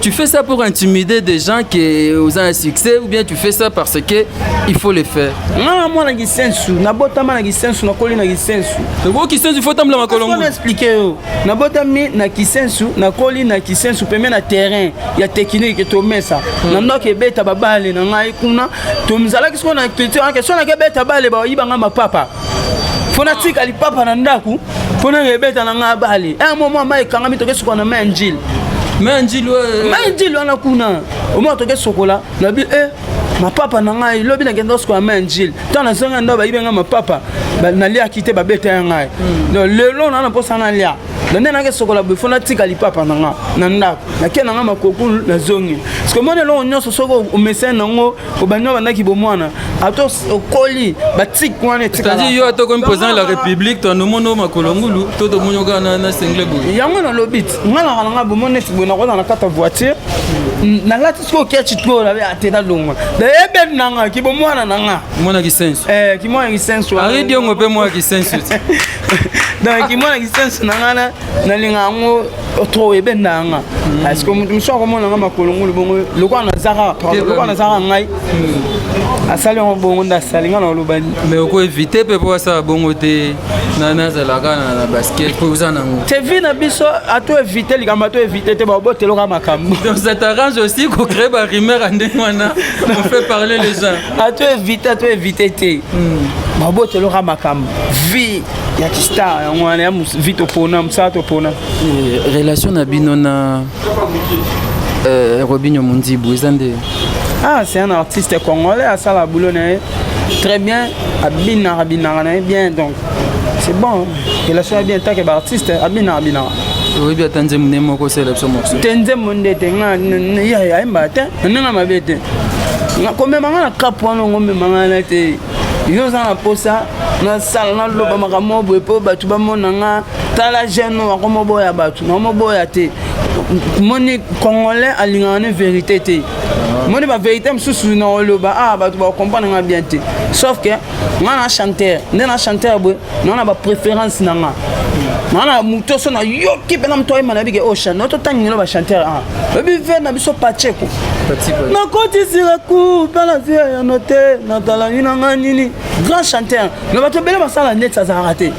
Tu fais ça pour intimider des gens qui ont un succès ou bien tu fais ça parce que il faut le faire? Nga na mwana Kisensu, nabotama na Kisensu, nakoli na Kisensu. O Kisensu, il faut tambola makolo ngulu. Explique yo, nabotami na Kisensu, nakoli na Kisensu pembe na terrain ya technique tomesa na ndako ebeta babale na ngai kuna. Tozalaki sikoyo na culture wana ke so nakebeta bale bayibanga mapapa, fo natika lipapa na ndako mpo nanga ebeta na ngai bale. Un moment mai ekangami, toke sokola na mai ya Njili. Mais Njili? Mai Njili wana kuna omona toke sokola na bi e mapapa na ngai. Lobi nakenda kosukola mai ya Njili, ntango nazonga ndako bayibi ngai mapapa. Naliaki te, babeta ya ngai. Donc lelo naa na mposa nalia na nde nake sokola boye, fo natika lipapa na nga na ndako, nake na nga makokulu, nazongi. Parce que moni eloko nyonso soki omesani nango, obandi obandaki bomwana ata okoli batike wana. C'est-à-dire yo ata okomi président de la République, tonomona o makolo ngulu to tomoni okaa na sengle boye? Yango nalobi ti nga naka nanga bomo neti boye, nakoza na kati ya voiture, nalati sikoyo okeci to nabe ate nalongwa nayebeli nanga kibomwana nanga. Mwana Kisensu. Eh, kimwana Kisensu. Ari Diongo mpe mwana Kisensu. Donc kimwana Kisensu na nga nalinga yango trop, ebenda yanga, parce que moto mosusu akomona nga makolo ngulu bongo lokola nazaka, lokola nazaka ngai asali yango bongo nde asali nga na olobani. Mais okoevite mpe mpo asala bongo te, nazalaka na basket mpo oza nango. Te, vie na biso ato évite likambo, ato évite te, baoboteloka makambo. Donc ça t'arrange aussi kocréer barumeur ya ndenge wana, on fait parler les gens. Ato évite te, baboteloka makambo. Vie ya kistar yango wana ya vie topona, mosala topona. Relation na bino na Robinio Mundibu eza nde? Ah, c'est un artiste congolais, asala boulot na ye très bien, abinaka binaka na ye bien, donc c'est bon, relation ya bien take baartiste abinaka binaka. Oyebi ata nzembo nde moko osala biso morceau? Te, nzembo nde te, nga ye ayembaka te na ndenge mabe te. Komema nga na kapo wana, ongo mema nga na te. Yo oza na posa nasala, naloba makambo boye mpo bato bamona nga. Tala, jeune oyo akomoboya bato, nakomoboya te. Moni, congolais alingaka ne vérité te. Moni, bavérité mosusu na oloba, ah, bato bacomprendre nga bien te. Sauf que nga na chanteur nde na chanteur boye, naa na bapréférence na nga, naa na moto so nayoki mpena moto ayemba, nayebi ke o chante. Totangelo bachanteur, ah, oyebi ve na biso Pacheko, nakotisira ku mpe nazwi yano te, natalani na nga nini, grand chanteur. Mais bato ebele basala neti azalaka te,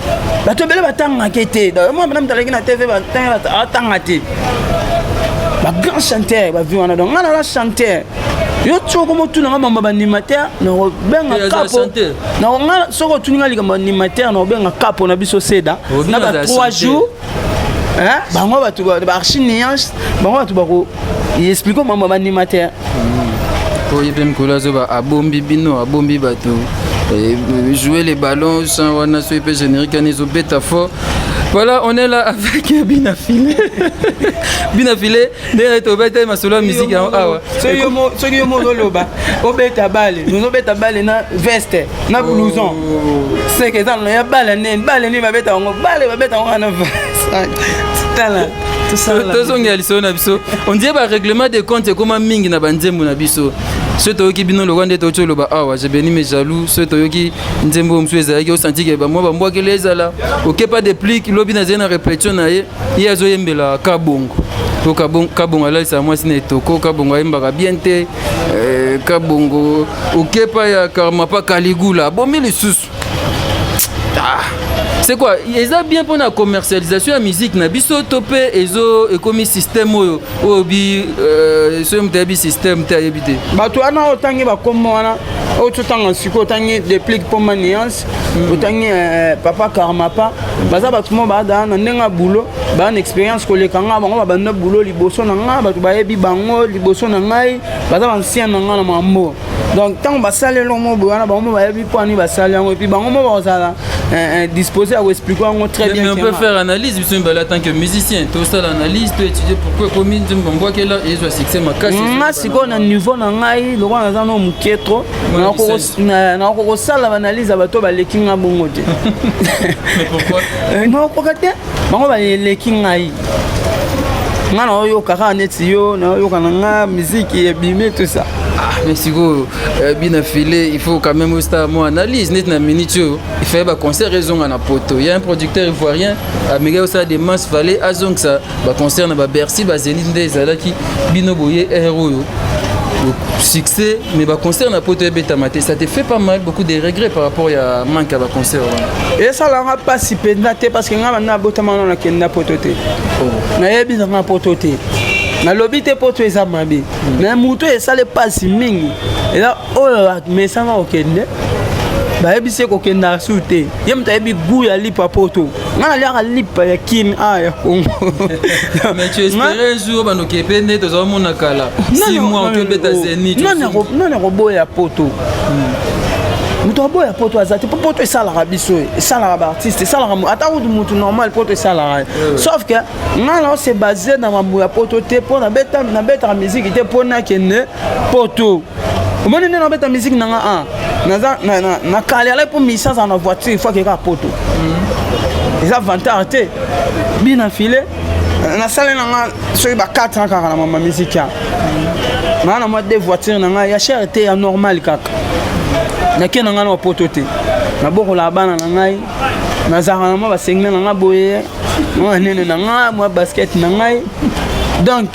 bato ebele batangaka te. Mwa mpena moto aleki na TV, atanga te, bagrand chanteur bavi wana. Donc nga naza chanteur, yo ti okomotuna nga mambo baanimateur, nakobenga kapo nga. Soki otuni nga likambo animateur, nakobenga kapo na biso seda na ba 3 jours. Bango bato baarchi nuance, bango bato bako explique mambo baanimateur. Oyo mpe mikolo azoba, abombi bino, abombi bato, jouer les ballons sans wana soki mpe générique wana ezobeta fort. Voilà, on est là avec Bina Filé. Bina Filé, ndenge tobeta masolo ya musique yango awa. Soki yo moko oloba obeta bale, nozobeta bale na veste na blouson, seke eza ya bale nini? Bale nini babeta yango? Bale babeta yango na tala. Tozongela lisolo na biso. On dirait barèglement de compte ekóma mingi na banzembo na biso. Soki toyoki bino lokwa nde toki oloba awa, je bénis mes jaloux. Soki toyoki nzembo mosusu ezalaki, osanti ke bamwa bambwakeli ezala okepa Déplique. Lobi nazali na répétition na ye, ye azoyembela Kabongo po Kabongo alalisaka mwasi na etoko, Kabongo ayembaka bien te, Kabongo okepa ya Karmapa Kaligula abomi lisusu. Ah, c'est quoi? Eza bien mpona commercialisation ya musique na biso to mpe ezo ekomi système oyo oyo bi soki moto ayebi système te, ayebi te? Bato wana otangi bakombo wana oyo totanga sikoyo, otangi Déplique Mpoma Nuance, otangi papa Karmapa, baza bato mo badaa na ndenge ya boulot, baa na expérience koleka nga. Bango babanda boulot liboso na nga, bato bayebi bango liboso na ngai, baza baancien na nga na mambo. Donc ntango basali eloko mo boye wana, bango mo bayebi mpo ani basali yango, et puis bango mo bakozala disposé ya koexpliquer yango très bien. Mais on peut faire analyse, biso mibale, en tant que musicien, tosala analyse, to étudier pourquoi ekomi nzembo mbwakela ezwa succès makasi. Nga sikoyo na niveau na ngai, lokola naza no moke trop, nakoka kosala baanalyse ya bato baleki nga bongo te. Nakokoka te, bango baleki ngai. Nga naoyoka kaka neti yo naoyoka na nga musique ebimi, tout ça. Ah, mais sikoyo, Bina Filé, il faut quand même osala mwa analyse. Neti na minute oyo, il fallait baconcert ezonga na poto. Ya un producteur ivoirien ameki osala des masses, fallait azongisa baconcert na baBercy, baZénith nde ezalaki. Bino boye aire oyo succès, mais baconcert na poto ebetama te. Ça te fait pas mal, beaucoup de regrets par rapport ya manque ya baconcert wana? Esalanga mpasi mpenza te, parce que nga banda abotama wana, nakenda poto te, nayebi nanga poto te. Nalobi te poto eza mabe, mais moto esala mpasi mingi eza oyo amesanga kokende, bayebisi ye kokenda su te. Ye moto ayebi goût ya lipa poto, nga naliaka lipa ya Kini a ya Kongo. Mais tu espérais un jour bandoki epe nde tozomona kala 6 mois okobeta Zénith? Nani akoboya poto? Moto aboya poto aza te, mpo poto esalaka biso, esalaka baartiste, esalaka ata kutu motu normal, poto esalaka. Sauf que nga na ose base na mambo ya poto te, mpo nabetaka miziki te mpo nakende poto. Omoni nde nabeta miziki na nga a naza na kale alai mpo misi azala na voiture, il faut akeka poto, eza vantard te. Bina File, nasali na nga soki ba 4 ans kaka na mama miziki ya naa na mwa deux voiture na ngai ya cher te, ya normal kaka. Nake na ngai na bapoto te, nabokolaka bana na ngai, nazalaka na mwa basengle na ngai boye, mwa nene na ngai, mwa basket na ngai. Donc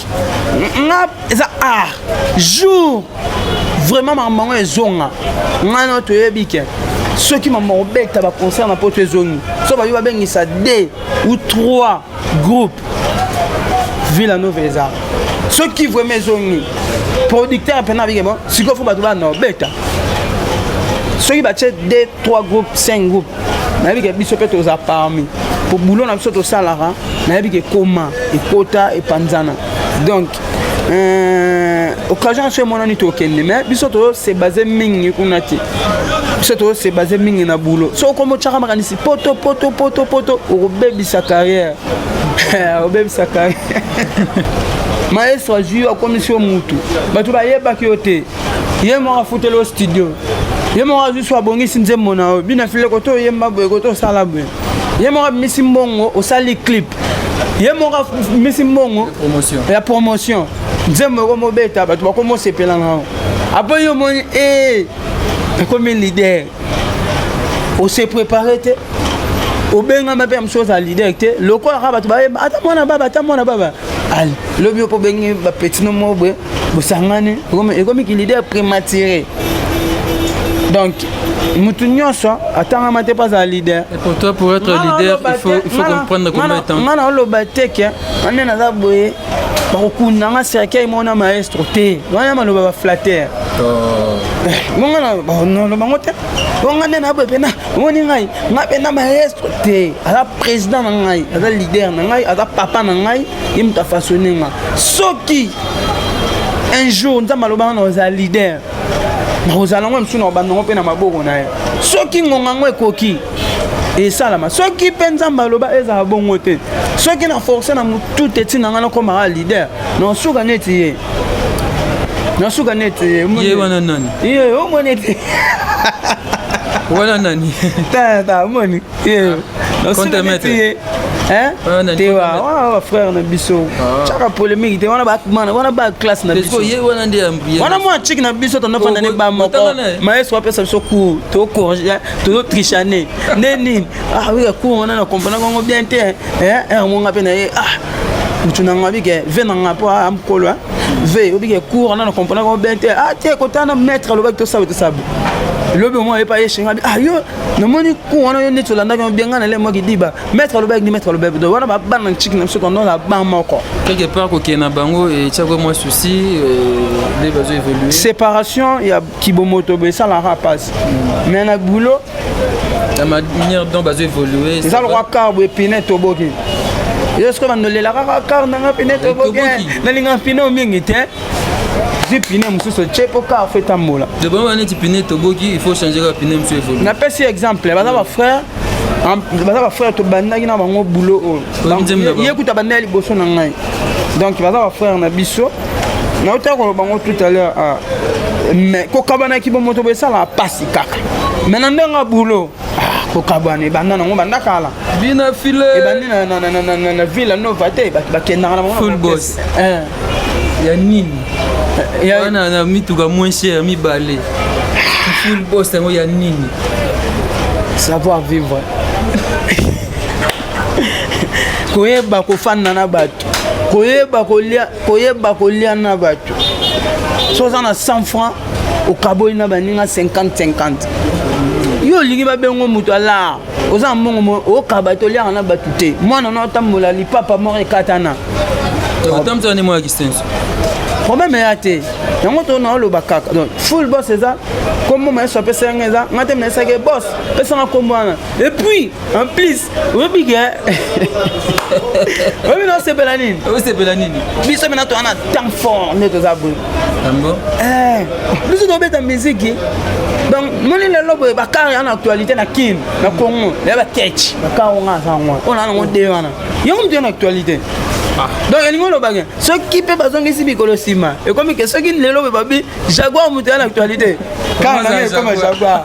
nga eza art. Jour vraiment makambo yango ezonga, ngai na toyebi ke soki mama kobeta baconcert na poto ezongi, so bayo babengisa deux ou trois groupe, Villa Nova eza. Soki vraiment ezongi, producteur mpena abike bon, sikoyo fo bato bana obeta. Soki batie 2 3 groupe, 5 groupe, nayebi ke biso mpe toza parmi po boulot na biso tosalaka. Nayebi ke ekoma, ekota, epanzana. Donc Occasion so emonani, tokende, mais biso tose base mingi kuna te. Biso tose base mingi na boulot. So okoma otyaka makanisi poto, poto, poto, poto, okobebisa carrière, obebisa carrière. Maestro azwi yo, akomisi yo mutu, bato bayebaki yo te. Ye moko afuteli yo studio, ye moko azwi so abongisi nzembo na yo, bina file koto oyemba boye, koto osala boye. Ye moko abimisi mbongo, osali clip. Ye moko abimisi mbongo ya promotion, nzembo ekomobeta, bato bakomosepela na yo. Apres yo omoni e ekomi leader, ose préparé te, obengama mpe ya mosusu ozala leader te. Lokola kaka bato bayemba ata mwana baba, ata mwana baba, ale lobi yo mpo obengi bapetits no moko boye, bosangani, ekomi ki leader prématuré. Donc mutu nyonso atangama te mpo azala leader. Et pour toi, pour être leader, il faut comprendre combien de temps? Nga na oloba te ke nga nde naza boye, bakokunda nga cercueil moko na maestro te. Wana maloba baflatter bonga naloba ngo te. Bonga nde na boye mpena omoni ngai, ngai mpena maestro te. Aza président na ngai, aza leader na ngai, aza papa na ngai. Ye moto afaçonne nga. Soki un jour Nzambe alobanga na ozala leader, nakozala yango. Mosusu na kobanda yango mpe na maboko na ye. Soki ngonga yango ekoki, esalama. Soki mpe Nzambe aloba ezala bongo te, soki na force na motu te, ntina ngai nakomaka leader, nasuka neti ye, nasuka neti ye. Ye wana nani? Ye omoni ete Wana nani? Ta omoni ye, nasuka neti ye te. Wana bafrère na biso, tiaka polémique te. Wana bamana, wana baclasse na biso. Ye wana nde? Wana mwa chiki na biso, tondofanda ne bamoko. Maestro apesa biso cours, tozotrichane nde nini. Ah oui, cours wana na comprendre yango bien te. Monga mpe na ye, ah mutu na nga bike ve na nga mpo amokolo ve obike cours wana na comprendre yango bien te. Ah te, kotana maître alobaki tosala, tosala. Lobi omoi ayepa ye shenga, ah yo namoni cours wana, yo neti olandaki yango bien. Nga na le mwaki diba maître alobaki ni maître alobaki. Donc wana babana ntiki na biso, tondona ba moko. Quelque part kokende na bango etiaka mwa souci nde bazo évolue. Séparation ya kibomoto boye esalaka mpasi, mais na boulot. La manière dont bazo évolue. Eza lokwa car boye, pneu toboki. Yo sikoyo bandolela kaka car nanga pneu toboki, nalinga pneu mingi te. Zwi pneu mosusu otie mpo car fo etambola. Bango neti pneu toboki, il faut changer kaka pneu mosusu, évolue. Napesi exemple, baza bafrère, baza bafrère, tobandaki na bango boulot oyo. Ye kuta banda ya liboso na ngai. Donc baza bafrère na biso. Nauta koloba bango tout à l'heure, mais kokabanaki bomoto boye esalaka mpasi kaka, mais na ndenge ya boulot, kokabwana ebanda nango banda kala. Bina file. Ebandi na Ville Nova te, bato bakendaka na bango. Full boss ya nini wana na mituka moins cher mibale? Full boss yango ya nini? Savoir vivre, koyeba kofanda na bato, koyeba kolia, koyeba kolia na bato. So oza na 100 francs, okaboli na baninga 50 50. Yo olingi babengo moto alar, oza na mbongo, okaba te, oliaka na bato te. Mwana no atambola lipapa moko ekatana. Otambusa nde mwana kisenso. Problème eya te. Yango to na oloba kaka. Donc full boss eza kombo mayeso apesa yango, eza nga te. Nayesaki boss pesanga kombo wana. Et puis en plus, oyebi ke oyebi na osepela nini? Osepela nini? Biso mpena toza na temps fort nde toza boye. Biso tobeta miziki. Donc moni lelo boye, bacar ya na actualité na Kine, na Congo, ya baketch bacar onga aza yango oyo na nango de wana, yango moto ya na actualité. Donc elingi olobake soki mpe bazongisi mikolo nsima, ekomi ke soki lelo boye babi Jaguar moto ya na actualité, car nango ekoma Jaguar.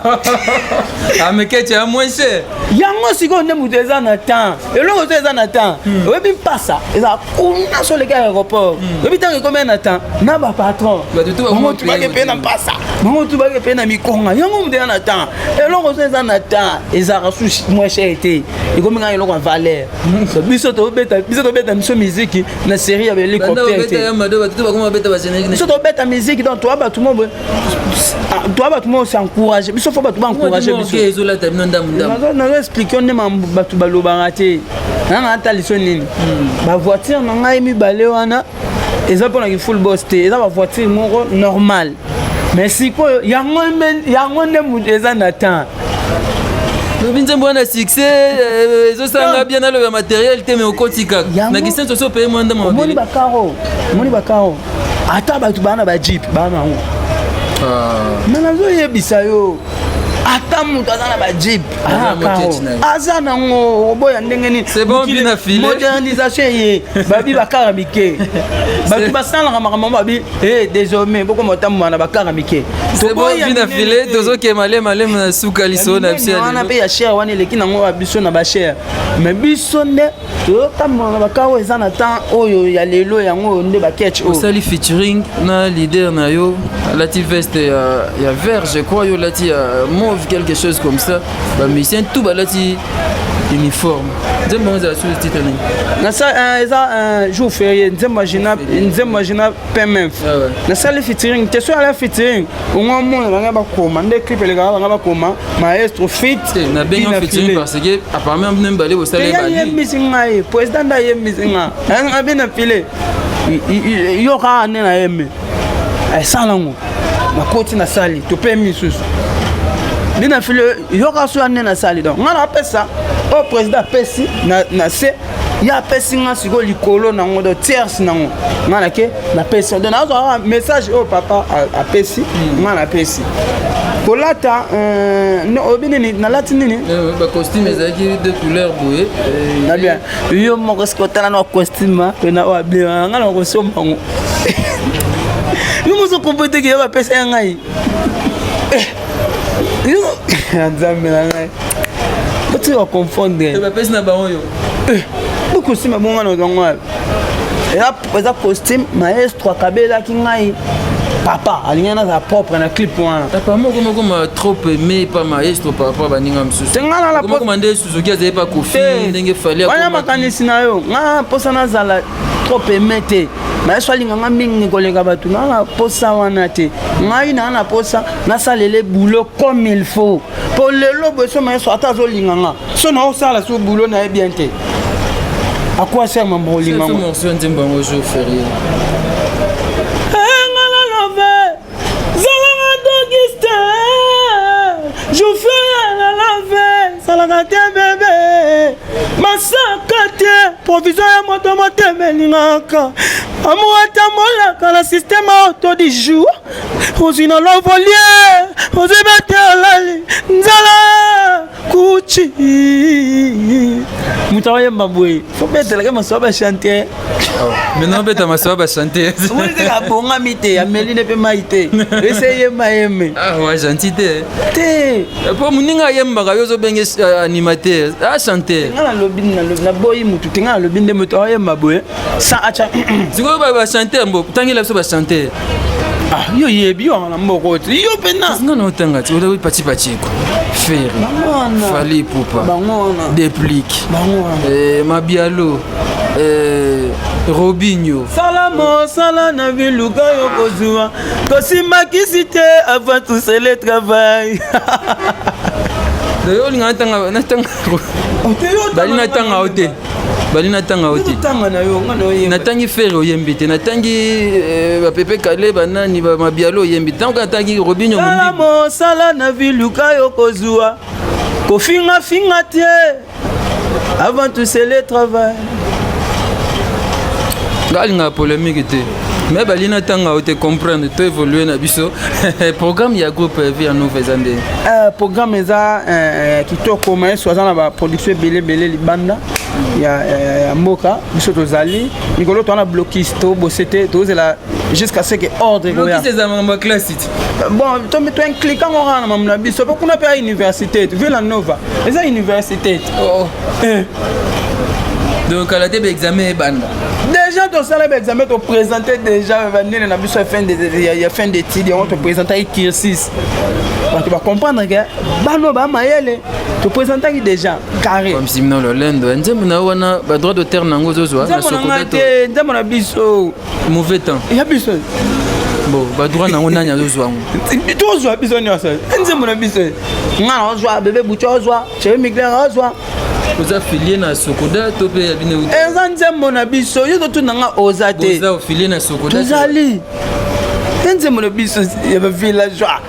Ah, mais ketch ya moins cher. Yango sikoyo nde moto eza na temps, eloko to eza na temps. Oyebi mpasa eza kuna, so oleki aéroport, oyebi ntango ekomi na temps na bapatron, bango tubaki mpe na mpasa, bango tubaki mpe na mikonga. Yango moto eza na temps, eloko so eza na temps, ezalaka su moins cher te, ekomi kaka eloko ya valeur. Biso tobeta, biso tobeta biso miziki na série ya bahélicoptère te. Biso tobeta miziki. Donc toa bato mo boye, toa bato mo s'encourage. Biso fo bato baencourage biso. Nazo explique nde bato balobaka te. Nanga ata liso nini, bavoiture na ngai mibale wana eza mponaki full boss te, eza bavoiture moko normal. Mais sikoyo yango nde moto eza na temps. Lobi nzembo wana succès ezosalanga bien, naloba matériel te, mais okoti kaka na kisenso so opeye mwa ndambo. Omoni bacaro, omoni bacaro. Ata bato baa na bajeep baa na yango. Ah. Me nazoyebisa yo, ata moto aza na bajeep aza nango, oboya ndenge nini? Modernisation ye babi bakara mike, bato basalaka makambo babi eh, désormais bokoma otambola na bakara mike. Tozokema malema na suka lisolo na biso. Wana mpe ya cher wana eleki nango ya biso na bacher, mais biso nde tozotambola na bakar oyo eza na temps oyo ya lelo, yango oyo nde baketch oyo. Osali featuring na leader na yo, alati veste ya vert, je crois, yo olati ya mauve, quelque chose comme ça. Bamusicien tout balati uniforme. Nzembo yango ezala sous titre nini? Eza jour férié, nzembo ya Gina, nzembo ya Gina PMF. Nasali featuring te. So ala featuring, ongo mona banga bakoma nde clip elekaka, banga bakoma maestro feat. Nabengi featuring parce que apparemment bino mibale bosala. Yembisi ngai, président nde ayembisi nga abi na file yo kaka nde nayembi, esala ngo nakoti nasali topemi misusu bina file yoka so ya nde nasali. Donc nga napesa oyo président apesi na se, ye apesi nga sikoyo likolo nango, donc tierce nango nga nake napesi. Donc nazwa kaka message oyo papa apesi nga, napesi kolata. Oyebi nini nalati nini? Bacostume ezalaki de couleur boye. Na bien, yo moko soki otala na costume pena oyo abie nga na kosomba ngo, yo mozo kompo teke yo bapesa ya ngai ya Nzambe na ngai, otika confondre. Bapesi na bango yo. Bocostume bonga na ozwango wapi? Eza costume maestro akabelaki ngai, papa alingi nazala propre na clip wana. Papa moko moko ma trop aimé pa maestro par rapport baninga mosusu. Te, nga na Koma nde Suzuki azali pa Kofi ndenge Fali. Wana makanisi na yo. Nga mposa nazala trop aimé te, maestro alinga nga mingi koleka bato, nga na posa wana te. Ngai naa na posa nasalela boulot comme il faut, po lelo boye so maestro ata azolinga nga, so naosala so boulot na ye bien te, akuwa ser mambo kolinga ngo. Morceau nzembo yango jour férié. Ngala love zalaka dogiste, jour férié na love salaka te, bébé masaka te, provision ya moto motema elingaka amour atambolaka na système auto du jour, ozwi na lovolie, ozwi bete alali nzala kuchi. Moto akoyemba boye, fo betelaka masoa bachanter. Maintenant obeta masoa bachanter. Abongami te, ameli ne mpe mai te, ese yemba yeme. Ah ouais, gentil te. Te. Po moninga ayembaka, yo ozobenge animateur achanter. Nga nalobi, naboyi mutu te. Nga nalobi nde moto aoyemba boye sans atya. Sikoyo bachanter mbo tangela biso bachanter. Ah, yo yebi yo na mboka te, yo mpena. Nga na otanga ti ola Pachi Pacheko, Ferre, Fally Ipupa, Déplique, Mabialo, Robinho. Sala mosala na biluka yo kozwa kosimbakisi te, avant tout c'est le travail. Yo olinga natanga, natanga bali, natanga o te, bali natanga o te. Natangi Ferre, oyembi te. Natangi bapepe kale, banani, bamabialo, oyembi te. Ntango natangi Robinho. Sala mosala na biluka yo kozwa kofingafinga te, avant tout c'est le travail. Nga alingaka polémique te, mais bali natanga o te, comprendre to évolue na biso. Programme ya groupe Vie ya Nova eza nde? Programme eza kitoko. Maestro aza na baproduction ebele ebele libanda ya mboka. Biso tozali mikolo toza na blocus, tobose te, tozela jusqu'à ce que ordre ekoya. Eza makambo ya classe ti. Bon, toimpliquer ngo kaka na mamu na biso, mpo kuna mpe ya université, Villa Nova eza université. Oh. Donc kala te baexamen ebanda. Déjà tosala baexamen, toprésente déjà bandene na biso ya fin d'étude. Yango toprésentaki cursus, bato bacomprendre ke bano bamayele, toprésentaki déjà carré. Comme si mino lolendo nzembo na yo wana, badroit d'auteur nango ozozwa na Nzembo na ngai Sokoda? Te, nzembo na biso. Mauvais temps. Ya biso. Bon, badroit nango nani azozwa yango? Tozwa biso nyonso, nzembo na biso. Nga na ozwa, bebe butu ozwa, chere migler ozwa. Oza filie na Sokoda to mpe ya bino? Eza nzembo na biso. Yo totuna nga, oza te. Boza ofilie na Sokoda? Tozali te, nzembo na biso ya bavillageois.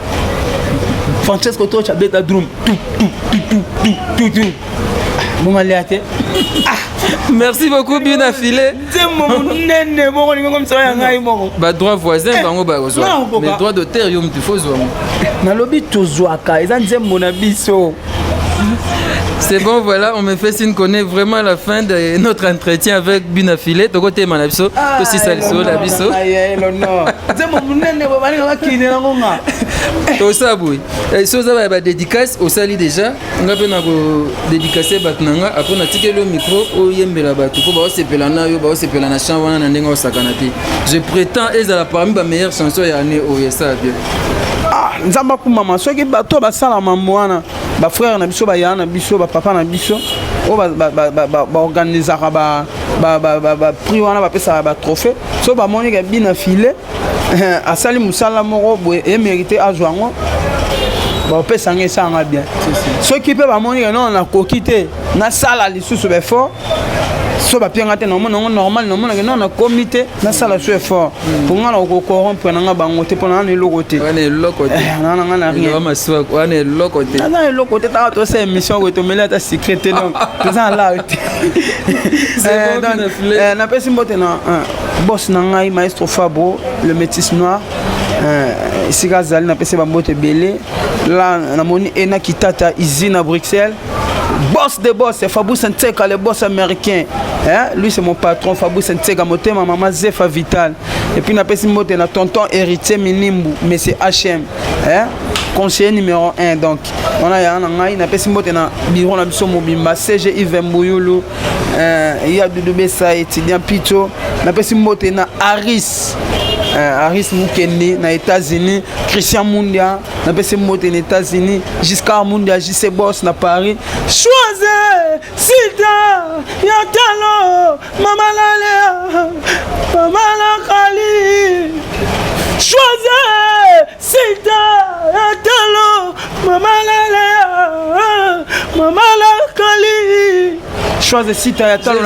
Francesco Tocha beta drum tu tu tu tu tu tu tu. Bongo alia te. Merci beaucoup, bien affilé. Nzembo monene moko ningo komisa ya ngai moko. Ba droit voisin eh, bango bakozwa. Mais droit d'auteur yo mutu faut zwa. Nalobi tozwaka eza nzembo na biso. C'est bon, voilà, on me fait signe qu'on est vraiment à la fin de notre entretien avec Bina Filet. Toko te mana biso, to sisa liso la biso. Nzembo monene bo balinga bakende nango nga. Tosa boye. Eh, soza ba dédicace osali déjà. Nga mpe na kodédicace bato na nga apres natikeli yo micro oyembela bato mpo baosepela na yo, baosepela na chant wana na ndenge osakana te. Je prétends ezala parmi ba meilleures chansons ya année oyo, esala bien. Ah, Nzambe akumama. Soki bato basala mambo wana, bafrère na biso, bayaya na biso, bapapa na biso oyo baorganisaka baprix wana, bapesaka batrophée, so bamoni ke Bina File asali mosala moko boye, emérite azwa yango, bapesa yango, esalanga bien. Soki mpe bamoni ke non, nakoki te, nasala lisusu baeffort, so bapianga te, namona yango normal, namonake non, nakomi te, nasala so effort. Mpo nga na kocorrompre nanga bango te, mpo na na eloko te. Wana eloko te. Na nanga na rien. Wana eloko te. Naza eloko te. Taka tosala émission koye, tomeli ata secret te, donc toza na lao te. Donc napesi mbote na boss na ngai, maestro Fabro, le métis noir, esika azali, napesi bambote ebele. La namoni ena kitata izi na Bruxelles, boss de boss, Fabrice Nteka, le boss américain, hein? Lui, c'est mon patron, Fabrice Nteka motema mama Zefa Vital. Et puis napesi mbote na tonton Héritier Minimbu, monsieur HM, hein? Conseiller numéro 1. Donc wana yanga na ngai, napesi mbote na bureau na biso mobimba, CG Yves Mbuyulu, ya Dudu Besa, étudiant Pito. Napesi mbote na Aris, Aris Mukendi na États-Unis, Christian Mundia, napesi mbote na États-Unis, Giscard Mundia, JC Boss na Paris. Choise Sita ya talo, mama Lalea, mama Lakali. Choise Sita ya talo, mama Lalea, mama Lakali. Choise Sita ya talo,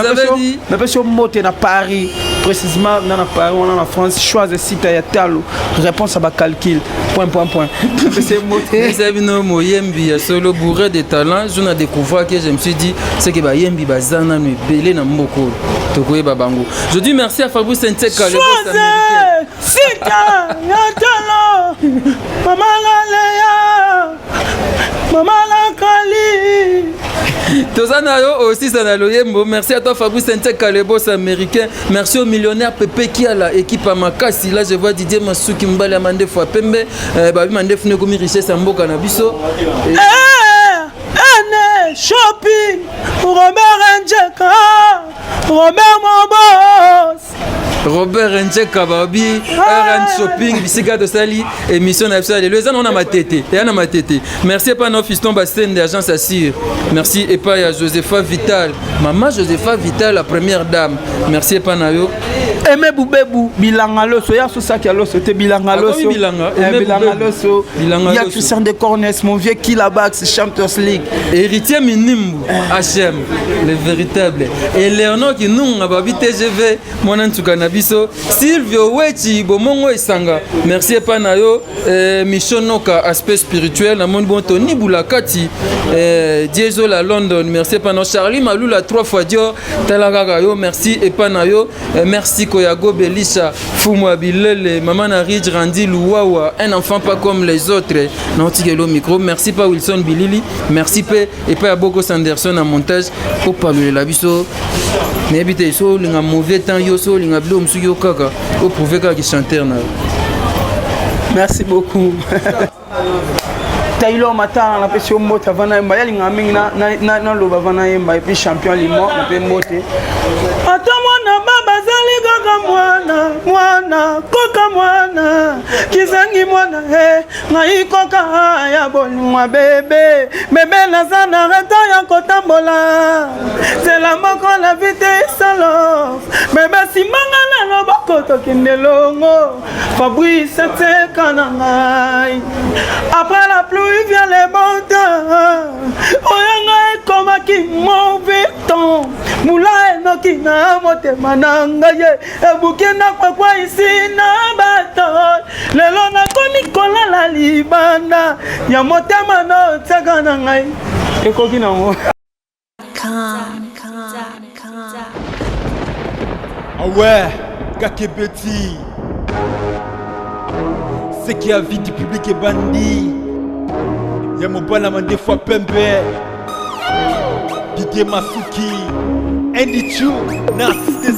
napesi yo mbote na Paris, précisément na Paris wana na France. Choise Sita ya talo, réponse à bacalcul, point point point. Napesi mbote. Eza bino moyembi ya solo, bourré de talent. Jour na découvrir que je me suis dit, c'est que bayembi baza nanu ebele na mboka oyo, tokoyeba bango. Je dis merci à Fabrice Nteka, le boss américain. Sita ya talo, mama Laleya, mama Lakali. Toza na yo osisa na loyembo. Merci à toi, Fabrice Nteka, le boss américain. Merci au millionnaire Pepe Kiala, équipe à makasi. Là, je vois Didier Masuki, mbali ya mandefu ya pembe, babi mandefu nekomi richesse ya mboka na biso. Ene Shopping, Robert Njeka, Robert mon boss. Robert Njeka, babi RN Shopping, bisika tosali émission na biso ya lelo, eza nango na Matete, eya na Matete. Merci epai na Fiston Basende, agence Assure. Merci epai ya Josepha Vital, mama Josepha Vital, la première dame. Merci epai na yo. Aimé Bubebu, bilanga loso, ya sosaki ya loso te, bilanga loso. Bilanga. Bilanga loso. Ya Christian de Cornes, mon vieux Kilabax, Champions League. Héritier Minimbu, HM, le véritable. Et Léonor Kinunga, babi TGV, mwana ntuka na biso. Silvio Wechi, bomongo esanga. Merci epai na yo. Michon Noka, aspect spirituel, namoni bon Tony Boulakati, Diesel la London. Merci epai na yo. Charlie Malula, trois fois Dior, tala kaka yo. Merci epai na yo. Merci Koyago Belisha, Fumu Abilele, Maman na Ridge Randy Luwawa, un enfant pas comme les autres. Naotikelo micro. Merci pa Wilson Bilili. Merci pe et pa Boko Sanderson na montage. Opalolela biso. Nayebi te so olinga mauvais temps, yo so olinga bilo mosuki, yo kaka oprouve kaka ki chanteur na yo. Merci beaucoup. Taylor Matala, napesi yo mbote. Avant nayemba, yalingaka mingi naloba avant nayemba. Et puis champion Limon, nape mbote. Ata mwana baba azali kaka mwana, mwana koka, mwana kizangi mwana e ngai koka ya bolingwa. Bebe bebe, naza na retard ya kotambola nzela moko na vite salo. Bebe, simbanga na loboko, tokende longo. Fabrice Teka na ngai, après la pluie vient le bon temps. Oyo ngai ekomaki mauvais temps, mula enoki na motema na ngai ye ebuki na kwakwa isi na bato. Lelo nakomi kolala libanda ya motema notiaka na ngai ekoki nango. Dot.com. Ah ouais, Kakebeti. Ce qui a vie du public ebandi. Ya mobala mandefu pembe. Didier Masuki. Andy Chu, na assisté.